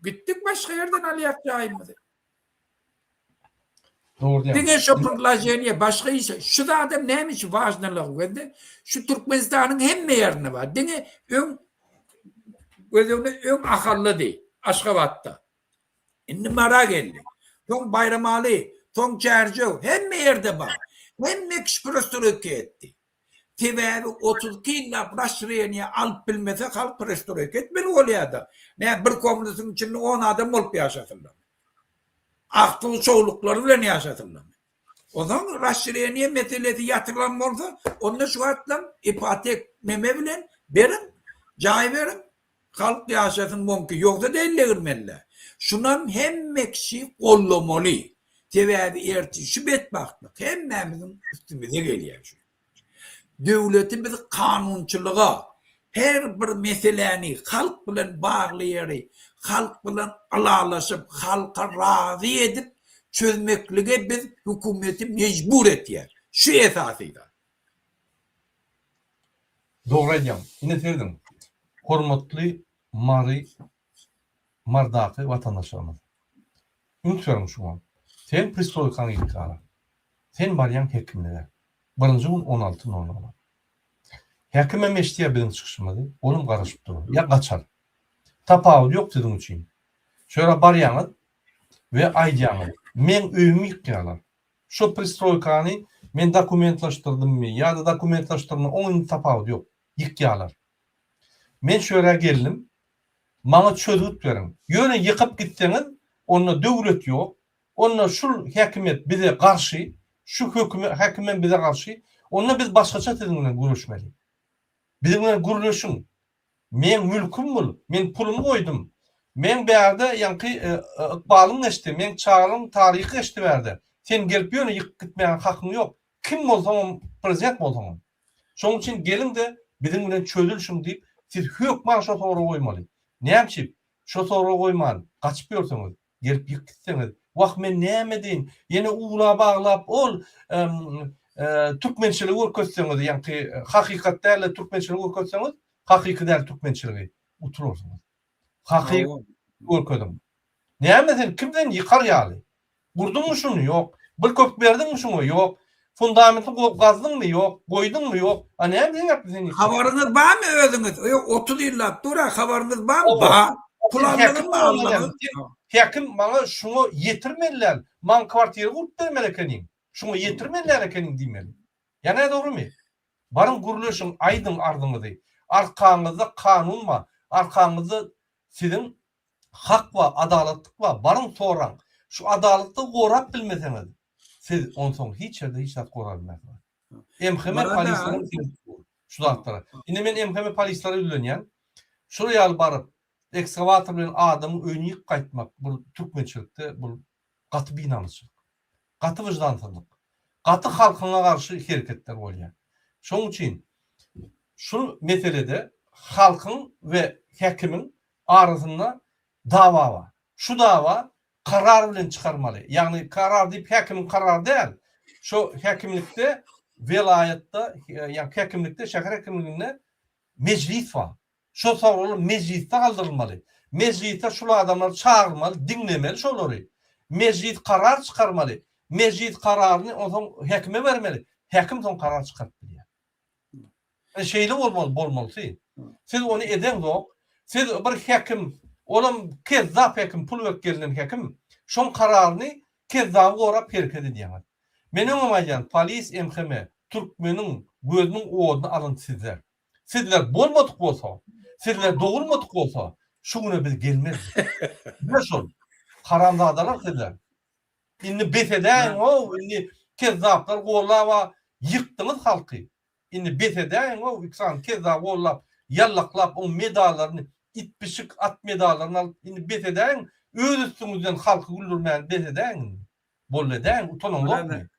gitdik başga ýerden alýak jaýymyzy. Dogry diýýäň. Diňe şo predloženiýe, başga iş, şu zadam näme üçin wažnylygy gözde, şu Türkmenistanyň hemme ýerinde bar. Diňe öň göz öňüne öň Ahallady, Aşgabatda. Indi Mara geldi. Soň Baýramaly, soň Çärjew, hemme ýerde bar. Hemme kişi perestroýka etdi. Sebäbi 32 ýyllap rasşireniýe alyp bilmese halk perestroýka etmeli bolýada. Nä bir komnatyň içinde on adam bolup ýaşasynlarmy? Agtygy çowluklary bilen ýaşasynlarmy? Onsoň rasşireniýe meselesi ýatyrylan bolsa onda şu wagtlam ipotek neme bilen beriň jaý beriň Halk ýaşasyn moňki ýogsa-da elle girmelidä. Şunam hemme kişi gollamaly. Sebäbi ertir şu betbagtlyk hemmämiziň üstümize gelýär şu. Döwleti biz kanunçylyga her bir meseläni halk bilen bagly ýeri halk bilen ylalaşyp halka razy edip çözmeklige biz hökümeti mejbur etýäs. Şu esasy zat. Dogry aýdýaň. Ine serediň. Hormatly Mary Mardaky watandaşlarymyz. Üns beriň şuňa. Sen pristroýkaňy ýykýarlar. Sen barýaň hekimlige. Birinji gün on alty nol nola. Hekimem eşidýär biziň çykyşymyzy. Olam garaşyp dur. Ýa gaçar. Tapawudy ýok siziň üçin. Şu ýere barýaňyz we aýdýaňyz. Meň öýümi ýykýarlar. Şo pristroýkany men dokumentlaşdyrdymmy ýa-da dokumentlaşdyrma oň indi tapawudy ýok. Ýykýarlar. Men şu ýere geldim. Maňa çözgüt beriň. Ýöne ýykyp gitseňiz, onda döwlet ýok. Onda şul häkimiýet bize garşy, şu höküme häkimem bize garşy. Onda biz başgaça siziň bilen gürleşmeli. Biziň bilen gürleşiň. Meň mülküm bul. Men pulumy goýdum. Meň bärde ýaňky ykbalym geçdi. Meň çagalygym taryhy geçdi bärde. Sen gelip ýöne ýykyp gitmäge hakyň ýok. Kim bolsaňam, prezident bolsaňam. Şonuň üçin geliň-de biziň bilen çözülşiň diýip, siz hökman şo soragy goýmaly. Näme üçin? Şo soragy goýman, gaçyp ýörseňiz, gelip ýykyp gitseňiz, wah men näme edeýin, ýene uwlap aglap ol türkmençiligi görkezseňiz, ýaňky hakykat däl-de türkmençiligi görkezseňiz, hakyky däl türkmençiligi, utularsyňyz. Hakyky görkeziň. Näme sen, kim sen ýykar ýaly? Gurduňmy şuny? Ýok. Bir köp berdiňmi şuňa? Ýok. Fundamentini gazdyňmy? Ýok. Goýduňmy? Ýok. A näme sebäpli sen ýykýaň? Habaryňyz barmy özüňiz? Ýok, 30 ýyllap dur-a, habaryňyz barmy? Bar. Pul aldyňyzmy? Aldyňyz. Häkim maňa şuňa ýetirmeli däl. Maňa kwartira gurup bermeli ekeniň. Şuňa ýetirmeli däl ekeniň diýmeli. Ýa nädogrymy? Baryň gürleşiň, aýdyň arzyňyzy. Arkaňyzda kanun bar. Arkaňyzda siziň Hak bar, adalatlyk bar, baryň soraň. Şu adalatlygy gorap bilmeseňiz, siz onsoň hiç ýerde hiç zat gorap bilmersiňiz. MHM polisleriň şu zatlara. Indi men MHM polislere ýüzlenýän. Şular ýaly baryp, ekskawator bilen adamyň öýüni ýykyp gaýtmak bu türkmençilikde bu gaty binamysçylyk. Gaty wyždansyzlyk. Gaty halkyňa garşy hereketler bolýar. Şonuň üçin şu meselede halkyň we häkimiň arasynda dawa bar. Şu dawa karar bilen çykarmaly. Ýagny karar diýip häkimiň karary däl. Şo häkimlikde welaýatda ýa häkimlikde şäher häkimliginde mejlis bar. Şo soraglar mejlisde galdyrylmaly. Mejlise şul adamlary çagyrmaly, diňlemeli şolary. Mejlis karar çykarmaly. Mejlis kararyny onsoň häkime bermeli. Häkim soň karar çykaryp bilýär. Ine şeýle bolmaly bolmalysy. Siz ony edeňzok. Siz bir häkim, olam kezzap häkim, pul berip gelnen häkim. Şoň kararyny kezzaby gorap hereket edýäňiz. Men öňem aýdýan, polis MHM, türkmeniň gözüniň oduny alan sizler. Sizler bolmadyk bolsa, sizler dogulmadyk bolsa, şu güne biz gelmezdik. Sizler şol. Haramzadalar sizler. Indi bes edäýiň-ow, indi kezzaplar gollaba ýykdyňyz halky. Indi bes edäýiň-ow, iki sany kezzap gollap, ýallaklap oň medallaryny, it-pişik, at medallaryny alyp, indi bes edäýiň, öz üstüňizden halky güldürmäni bes edäýiň indi. Boldy edäýiň, utanaňzokmy?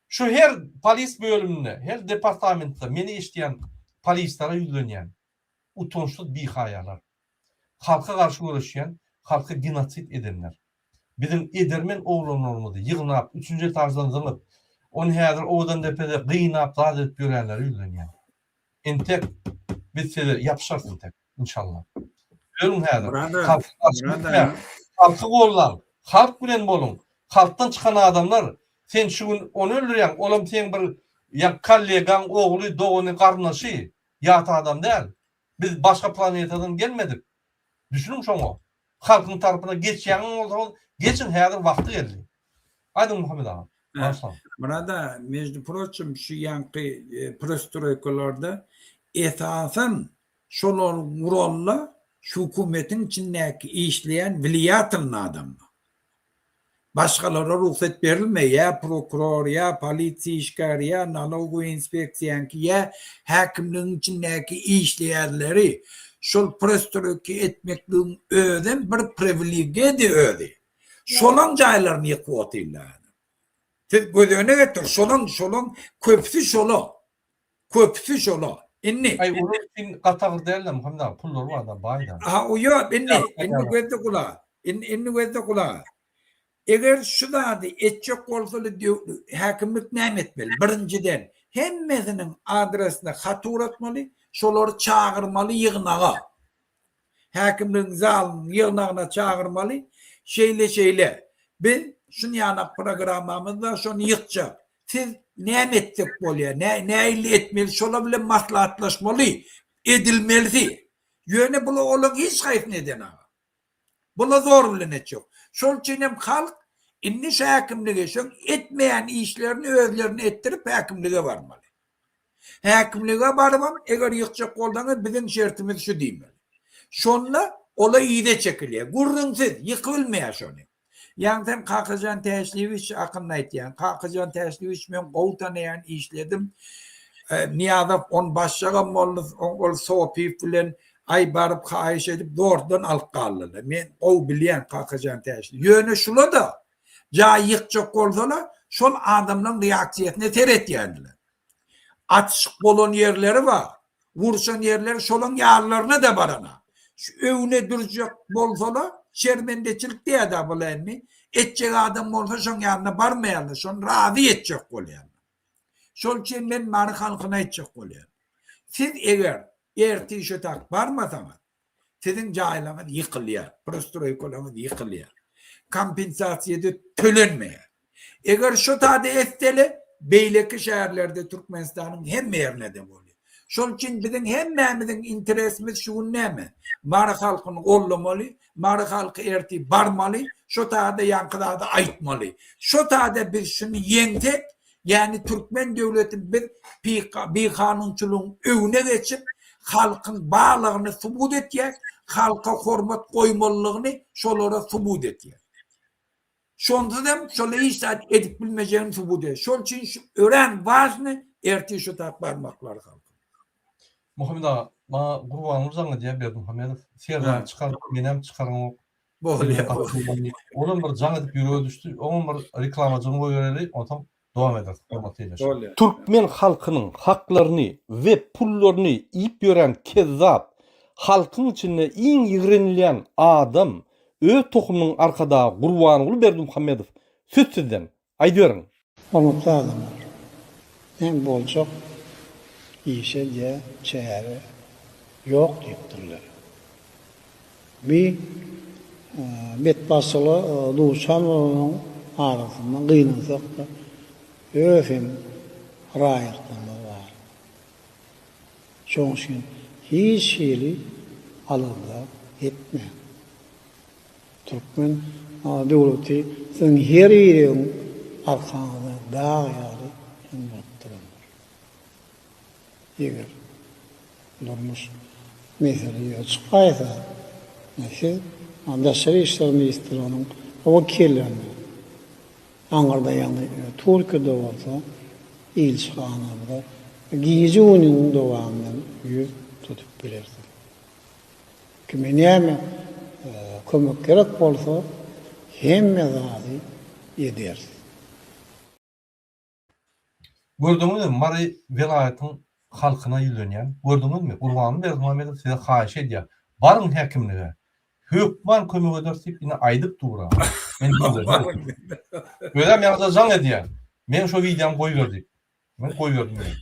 Şu her polis bölüminde, her departamentde meni eşidýän polislere ýüzlenýän. Utançsyz bihaýalar. Halka garşy göreşýän, halky genosid edenler. Biziň edermen oglanlarymyzy ýygnap, üçünji etaždan zyňyp, ony häzir Owadandepede gynap zat edip ýörenlere ýüzlenýän. Entek biz size ýapyşarys entek. Inşallah. Görüň häzir. Halky garşy gitmäň. Halky gollaň. Halk bilen boluň. Halkdan çykan adamlar sen şu gün ony öldürýäň, olam seň bir ýa kollegaň ogly, dogany, garyndaşy. Ýat adam däl. Biz başga planetadan gelmedik. Düşüniň şoňa. Halkyň tarapyna geçýäňiň bolsaňyz geçiň häzir wagty geldi. Aýdyň Muhammet aga. Bagyşlaň. Murada, meždu proçim şu ýaňky prestroýkalarda esasan şolar guralda şu hökümetiň içindäki işleýän wliýatelnyý adamlar. Başgalara rugsat berilmeýär, ýa prokuror, ýa polisiýa işgäri, ýa nalogowy inspeksiýaňky, ýa häkimligiň içindäki işleýänleri şol prestroýka etmekligiň özem bir priwilegiýady özi. Şolaň jaýlaryny ýykyp otyrlar. Siz göz öňüne getiriň, şolaň, şolaň köpüsi şola. Köpüsi şola. Indi. Aý olar üçin gaty agyr dälde Muhammet aga pullary barda baýda. Ha o ýok indi indi gözde gulaga. Indi indi gözde gulaga. Eger şu zady etjek bolsalar häkimlik näme etmeli? Birinjiden hemmesiniň adresine hat ugratmaly, şolary çagyrmaly ýygnaga. Häkimligiň zalynyň ýygnagyna çagyrmaly, şeýle şeýle biz şunýanak programmamyz bar şony ýykjak. Siz näme etjek bolýar, nähili etmeli şolar bilen maslahatlaşmaly, edilmelisi. Ýöne bular olaryň hiç haýsyny edenaga. Bular zor bilen etjek. Şol üçin hem halk indi şu häkimlige şoň etmeýän işlerini özlerine etdirip häkimlige barmaly. Häkimlige barybam eger ýykjak bolsaňyz biziň şertimiz şu diýmeli. Şonda ola yza çekilýär. Gürrüňsiz ýykybilmeýär şony. Ýaňy sen Kakajan Täşliýewiç hakynda aýtýaň. Kakajan Täşliýewiç men gowy tanaýan işledim. Nyýazow on başjagam boldy, ol Sopyýew bilen aý baryp haýyş edip zordan alyp galdylar. Men gowy bilýän Kakajan Täşli. Ýöne şula-da. Jaý ýykjak bolsalar, şol adamlaryň reaksiýasyna seretýärdiler. Atyşyk bolan ýerleri bar. Urşan ýerleri şolaň ýanlaryna-da barana. Şu öwne dürjek bolsalar, şermendeçilik diýýär-dä bula indi. Etjek adam bolsa şoň ýanyna barmaýarlar, şony razy etjek bolýarlar. Şol üçin men Mary halkyna aýtjak bolýan. Siz eger ertir şu tak barmasaňyz, siziň jaýlaryňyz ýykylýar, prostroýkalaryňyz ýykylýar. Kompensasiýa-da tölenmeýär. Eger şu tada etsele, beýleki şäherlerde Türkmenistanyň hemme ýerine-de bolýar. Şol üçin biziň hemmämiziň interesimiz şu gün näme? Mary halkyny goldamaly, Mary halky ertir barmaly, şo tada ýaňky zady aýtmaly. Şo tada biz şuny ýeňsek, ýagny türkmen döwletini biz bikanunçylygyň öňüne geçip, halkyň barlygyny subut etýäs, halka hormat goýmalydygyny şolara subut etýäs. Şonsuz hem şolar hiç zat edip bilmejegini subut edýär. Şol üçin şu örän wažny ertir şu tap barmaklary halkyň. Muhammet aga, maňa Gurbanguly jaň edýär Berdimuhamedow. Serdary çykardy, menem çykaramok. Bolýar. Olam bir jaň edip ýürege düşdi. Oňam bir reklamajygyny goýbereli, onsoň dowam ederis hormatly ildeşler. Bolýar. Türkmen halkynyň haklaryny we pullaryny iýip ýören kezzap, halkyň içinde iň ýigrenilýän adam öz tohumynyň arkadagy Gurbanguly Berdimuhamedow söz sizden, aýdyberiň. Hormatly adamlar! Näme boljak işe diýä çäre ýok diýipdirler. Bi betbagtçylyga duçar bolanlaryň arasynda gynansak-da öz hem raýatlarymyz bar. Şonuň üçin hiç hili alada etmäň. Türkmen döwleti siziň her biriňiziň arkaňyzda dag ýaly hem bolup durandyr. Eger durmuş mesele ýüze çykaýsa, siz Daşary işler ministrliginiň wekillerine, aňyrda ýagny Türkiýede bolsa ilçihanamyza gije-gündiziň dowamynda ýüz tutup bilersiňiz. Kime näme kömek gerek bolsa hemme zady ederis. Gördüňizmi Mary welaýatyň halkyna ýüzlenýän gördüňizmi Gurbanguly Berdimuhamedow size haýyş edýär baryň häkimlige hökman kömek ederis diýip ine aýdyp dur men özem ýaňyja jaň edýär meň şo wideomy goýber diýip Men goýberdim ine.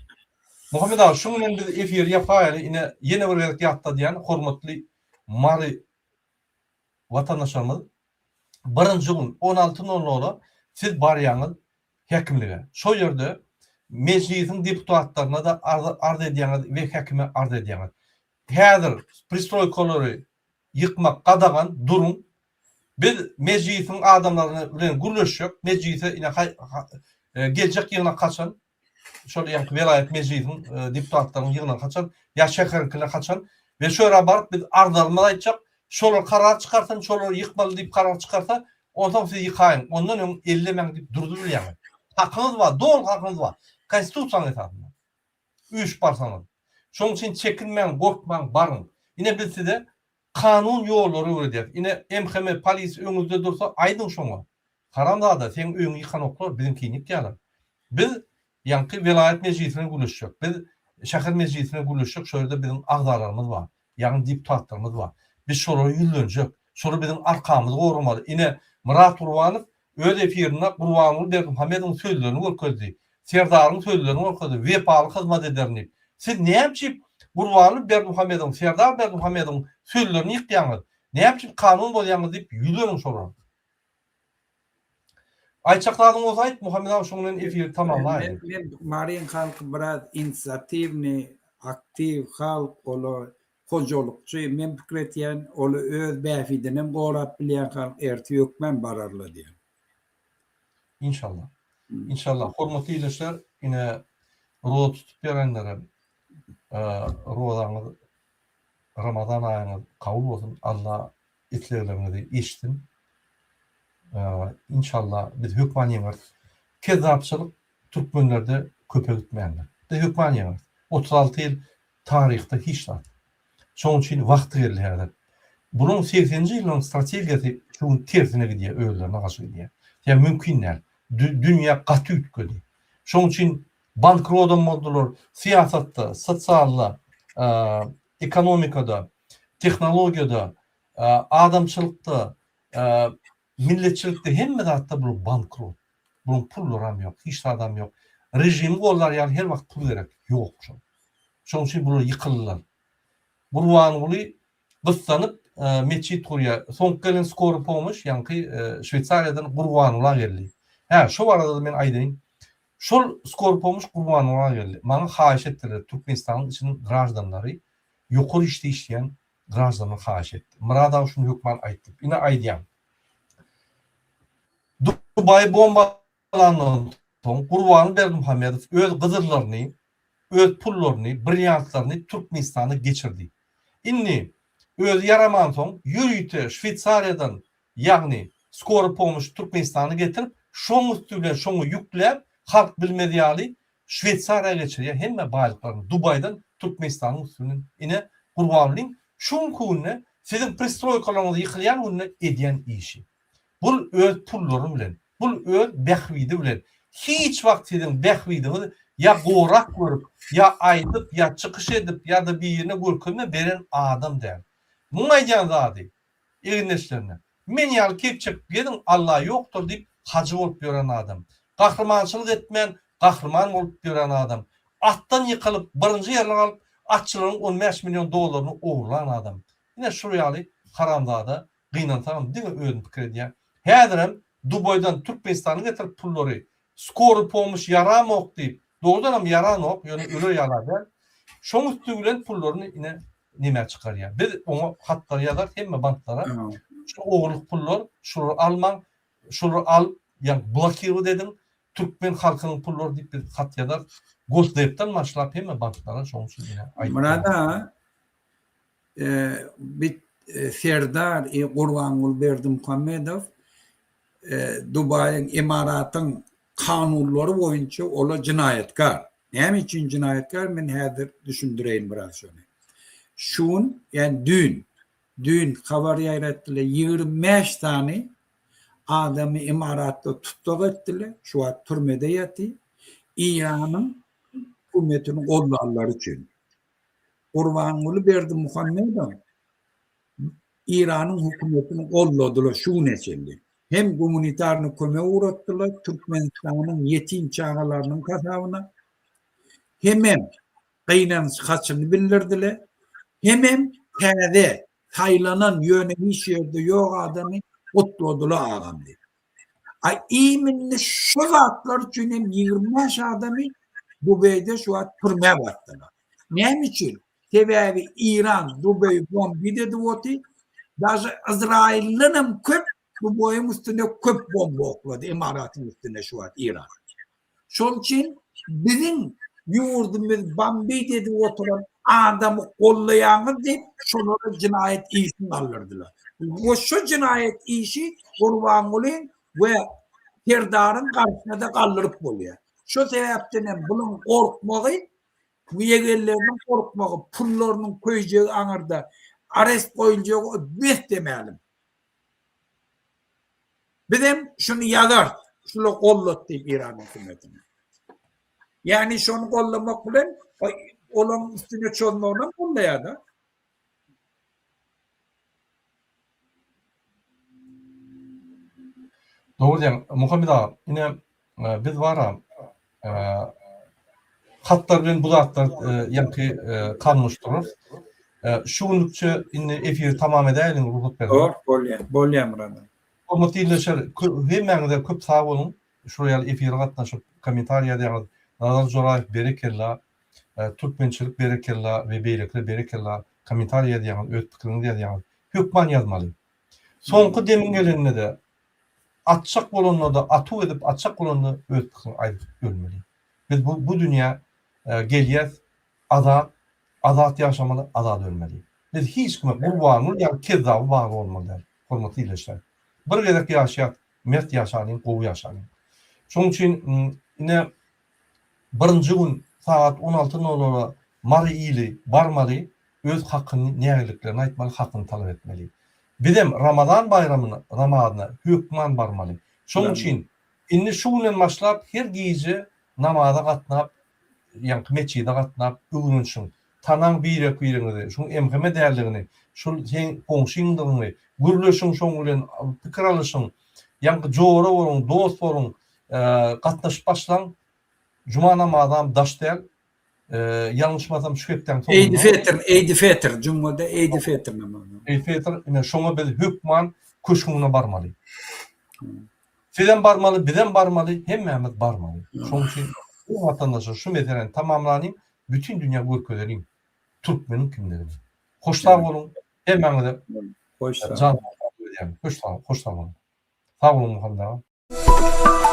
Muhammet aga şuň bilen biz efiri ýapaýaly ine ýene bir gezek ýatladýan hormatly Mary watandaşlarymyz birinji gün 16 nol nola siz barýaňyz häkimlige şo ýerde mejlisiň deputatlaryna-da arz edýäňiz we häkime arz edýäňiz. Häzir pristroýkalary ýykmak gadagan duruň. Biz mejlisiň adamlaryny bilen gürleşjek. Mejlise ine geljek ýygnak haçan? Şol ýaňky welaýat mejlisiň deputatlarynyň ýygnagy haçan? Ýa şäheriňkiler haçan? We şo ýere baryp biz arzlarymyzy aýtjak. Şolar karar çykarsyn, şolary ýykmaly diýip karar çykarsa, onsoň siz ýykaýyň, ondan öň ellemäň diýip durdubilýäňiz. Hakyňyz bar, doly hakyňyz bar. Konstitusiýanyň esasynda. Üýşüp barsaňyz. Şonuň üçin çekinmäň, gorkmaň, baryň. Ine biz size kanun ýollary öwredýäris. Ine MHM polisi öňüňizde dursa aýdyň şoňa. Haramzada, seň öýüňi ýykanoklar, biziňkini ýykýarlar. Biz ýaňky welaýat mejlisine gürleşjek. Biz şäher mejlisine gürleşjek, şo ýerde biziň agzalarymyz bar. Ýagny deputatlarymyz bar. Biz şolara ýüzlenjek. Şolar biziň arkamyzy goramaly. Ine, Myrat Gurbanow öz efirinde Gurbanguly Berdimuhamedowyň sözlerini görkezdi. Serdaryň sözlerini görkezdi. Wepaly hyzmat ederin diýip. Siz näme üçin Gurbanguly Berdimuhamedowyň, Serdar Berdimuhamedowyň sözlerini ýykýaňyz? Näme üçin kanun bozýaňyz diýip ýüzleniň şolara. Aýtjak zadyň bolsa aýt Muhammet aga şoň bilen efiri tamamlaýyn. Men Maryň halky biraz inisiatiwnyý aktiw halk olar hojalykçy men pikir etýän oly öz bähbidinem gorap bilýän halk ertir hökmän bararlar diýen. Inşallah. Inşallah. Hormatly ildeşler ine roza tutup ýörenlere rozaňyz Ramazan aýyňyz kabul bolsun Allah islegleriňizi eşitsin. Inşallah biz hökman ýeňeris. Kezzapçylyk türkmenlerde köpe gitmändir. Biz hökman ýeňeris. 36 ýyl taryhda hiç zat. Şonuň üçin wagty geldi häzir. Bularyň segseninji ýyllaryň strategiýasy şu gün tersine gidýär, özlerine garşy gidýär. Sebäbi mümkin däl. Dünýä gaty üýtgedi. Şonuň üçin bankrodam boldular syýasatda, sosialda, ekonomikada, tehnologiýada, adamçylykda, milletçilikde hemme zatda bular bankrot. Bularyň pullaram ýok, hiç zadam ýok. Režimi goldar ýaly her wagt pul gerek. Ýok şol. Şonuň üçin bular ýykyldylar. Gurbanguly gyssanyp metjit gurýar. Soňky gelen skory pomoş ýaňky Şweýsariýadan Gurbangula geldi. Hä, şo barada-da men aýdaýyn. Şol skory pomoş Gurbangula geldi. Maňa haýyş etdiler Türkmenistanyň içiniň graždanlary, ýokary işde işleýän graždanlar haýyş etdi. Myrat aga şuny hökman aýt diýip. Ine aýdýan. Dubaýy bombalandan soň Gurbanguly Berdimuhamedow öz gyzyllaryny, öz pullaryny, brilliantlaryny Türkmenistana geçirdi. Indi özi ýaramansoň ýörite Şweýsariýadan ýagny skoro pomoş Türkmenistana getirip, şoň üsti bilen şoňa ýükläp, halk bilmez ýaly Şweýsariýa geçirýär hemme baýlyklaryny Dubaýdan Türkmenistanyň üsti bilen. Ine Gurbangulyň şu günki günde siziň pristroýkalaryňyz ýykylýan günde edýän işi. Bul öz pullary bilen, bul öz bähbidi bilen. Hiç wagt siziň bähbidiňizi ýa gorak görüp, ýa aýdyp, ýa çykyş edip, ýa-da birine görkezme beren adam däl. Muň aýdýan zady egindeşlerine, Men ýaly kep çekip geziň, Alla ýokdur diýip hajy bolup ýören adam. Gahrymançylyk etmän gahryman bolup ýören adam. Atdan ýykylyp birinji ýerlik alyp atçylaryň 15 million dollaryny ogurlan adam. Ine şul ýaly haramzada Gynansagam diňe özüni pikir edýär. Häzirem Dubaýdan Türkmenistana getirip pullary skory pomyş ýaramok diýip, dogrudanam ýaranok, ýöne öler ýala däl. Şoň üsti bilen pullaryny ine nemä çykarýar. Biz oňa hatlar ýazarys hemme banklara. Şu ogurlyk pullar, şulary almaň, şulary alyp ýa blokirowat ediň, türkmen halkynyň pullary diýip biz hat ýazarys. Gosdepden başlap hemme banklara şoň üçin ine aýtýan. Myrat aga, Bit Serdar i Gurbanguly Berdimuhamedow Dubaýyň, Emaratyň kanunlary boýunça ola jenaýatkar. Näme üçin jenaýatkar men häzir düşündireýin biraz şony. Şu gün, ýagny düýn, düýn habar ýaýratdylar, 25 sany adamy Emaratda tussag etdiler, şu wagt türmede ýatyr, Eýranyň hökümetini gollanlary üçin. Gurbanguly Berdimuhamedow Eýranyň hökümetini goldadylar şu güne çenli. Hem gumanitarny kömek ugratdylar Türkmenistanyň ýetim çagalarynyň hasabyna, hemem gynanç haçyny bildirdiler, hemem täze saýlanan ýöne hiç ýerde ýok adamy gutladylar agam diýip. A iminli şu zatlar üçin hem 25 adamy Dubeýde şu wagt türmä basdylar. Näme üçin? Sebäbi Iran Dubeýi bombit edip oty. Daže Izrailden hem köp Dubaýyň üstüne köp bomba oklady Emaratyň üstüne şu wagt Iran. Şol üçin biziň ýurdumyz bombit edip oturan adamy gollaýaňyz diýip şolara jenaýat işini galdyrdylar. We şu jenaýat işi Gurbangulyň we Serdaryň garşyna-da galdyryp bolýar. Şo sebäpden hem bulaň gorkmagy, ýegenleriniň gorkmagy, pullarynyň köýjegi aňyrda, arest goýuljagy bes-de mälim. Bizem şuny ýazarys, şular gollat diýip Eýran hökümetine. Ýagny şony gollamak bilen olaryň üstüne çozmagynam gollaýar-da. Dogry diýýäň, Muhammet aga, ine biz bara hatlar bilen bu zatlar ýaňky kanunlaşdyrarys. Şu günlükçe indi efiri tamam edäýeliň rugsat berseňiz. Dogry, bolýar, bolýar Myrat aga. Hormatly ildeşler, hemmäňize köp sag boluň. Şular ýaly efire gatnaşyp, kommentariý ýazýaňyz. Nazar Joraýew berekella, Türkmençilik berekella we beýlekiler berekella kommentariý ýazýaňyz, öz pikiriňizi ýazýaňyz. Hökman ýazmaly. Soňky demiň gelende-de, atjak bolanda-da, atuw edip atjak bolanda öz pikiriňi aýdyp ölmeli. Biz bu bu dünýä gelýäs azat, azat ýaşamaly, azat ölmeli. Biz hiç kime Gurbanguly ýaly kezzaby bagly bolmaly däl, hormatly ildeşler. Bir gezek ýaşaýas, mert ýaşalyň, gowy ýaşalyň. Şonuň üçin ine Birinji gün sagat on alty nolara Mary ili barmaly, öz hakyny, nägiliklerini aýtmaly, hakyny talap etmeli. Bizem Ramazan baýramyna, namazyna hökman barmaly. Şonuň üçin indi şu günden başlap her gije namaza gatnap, ýaňky metjide gatnap öwrenişiň. Tanaň birek-biriňizi, şuň MHM däldigini, şul seň goňşyňdygyňy, gürleşiň şoň bilen, pikir alyşyň. Ýaňky jora boluň, dost boluň, gatnaşyp başlaň. Juma namazam daş däl. Ýalňyşmasam şu hepdäň soňunda. Eýdi Fetr, Eýdi Fetr, jumada Eýdi Fetr namazy. Eýdi Fetr, ine şoňa biz hökman köşgüňe barmaly. Sizem barmaly, bizem barmaly, hemmämiz barmaly. Şonuň üçin bu watandaşlar şu meseläni tamamlanyň, bütin dünýä görkezeliň türkmeniň kimdigini. Hoş sag boluň, hemmäňize. Hoş sag. Hoş sag, hoş sag boluň. Sag boluň Muhammet aga.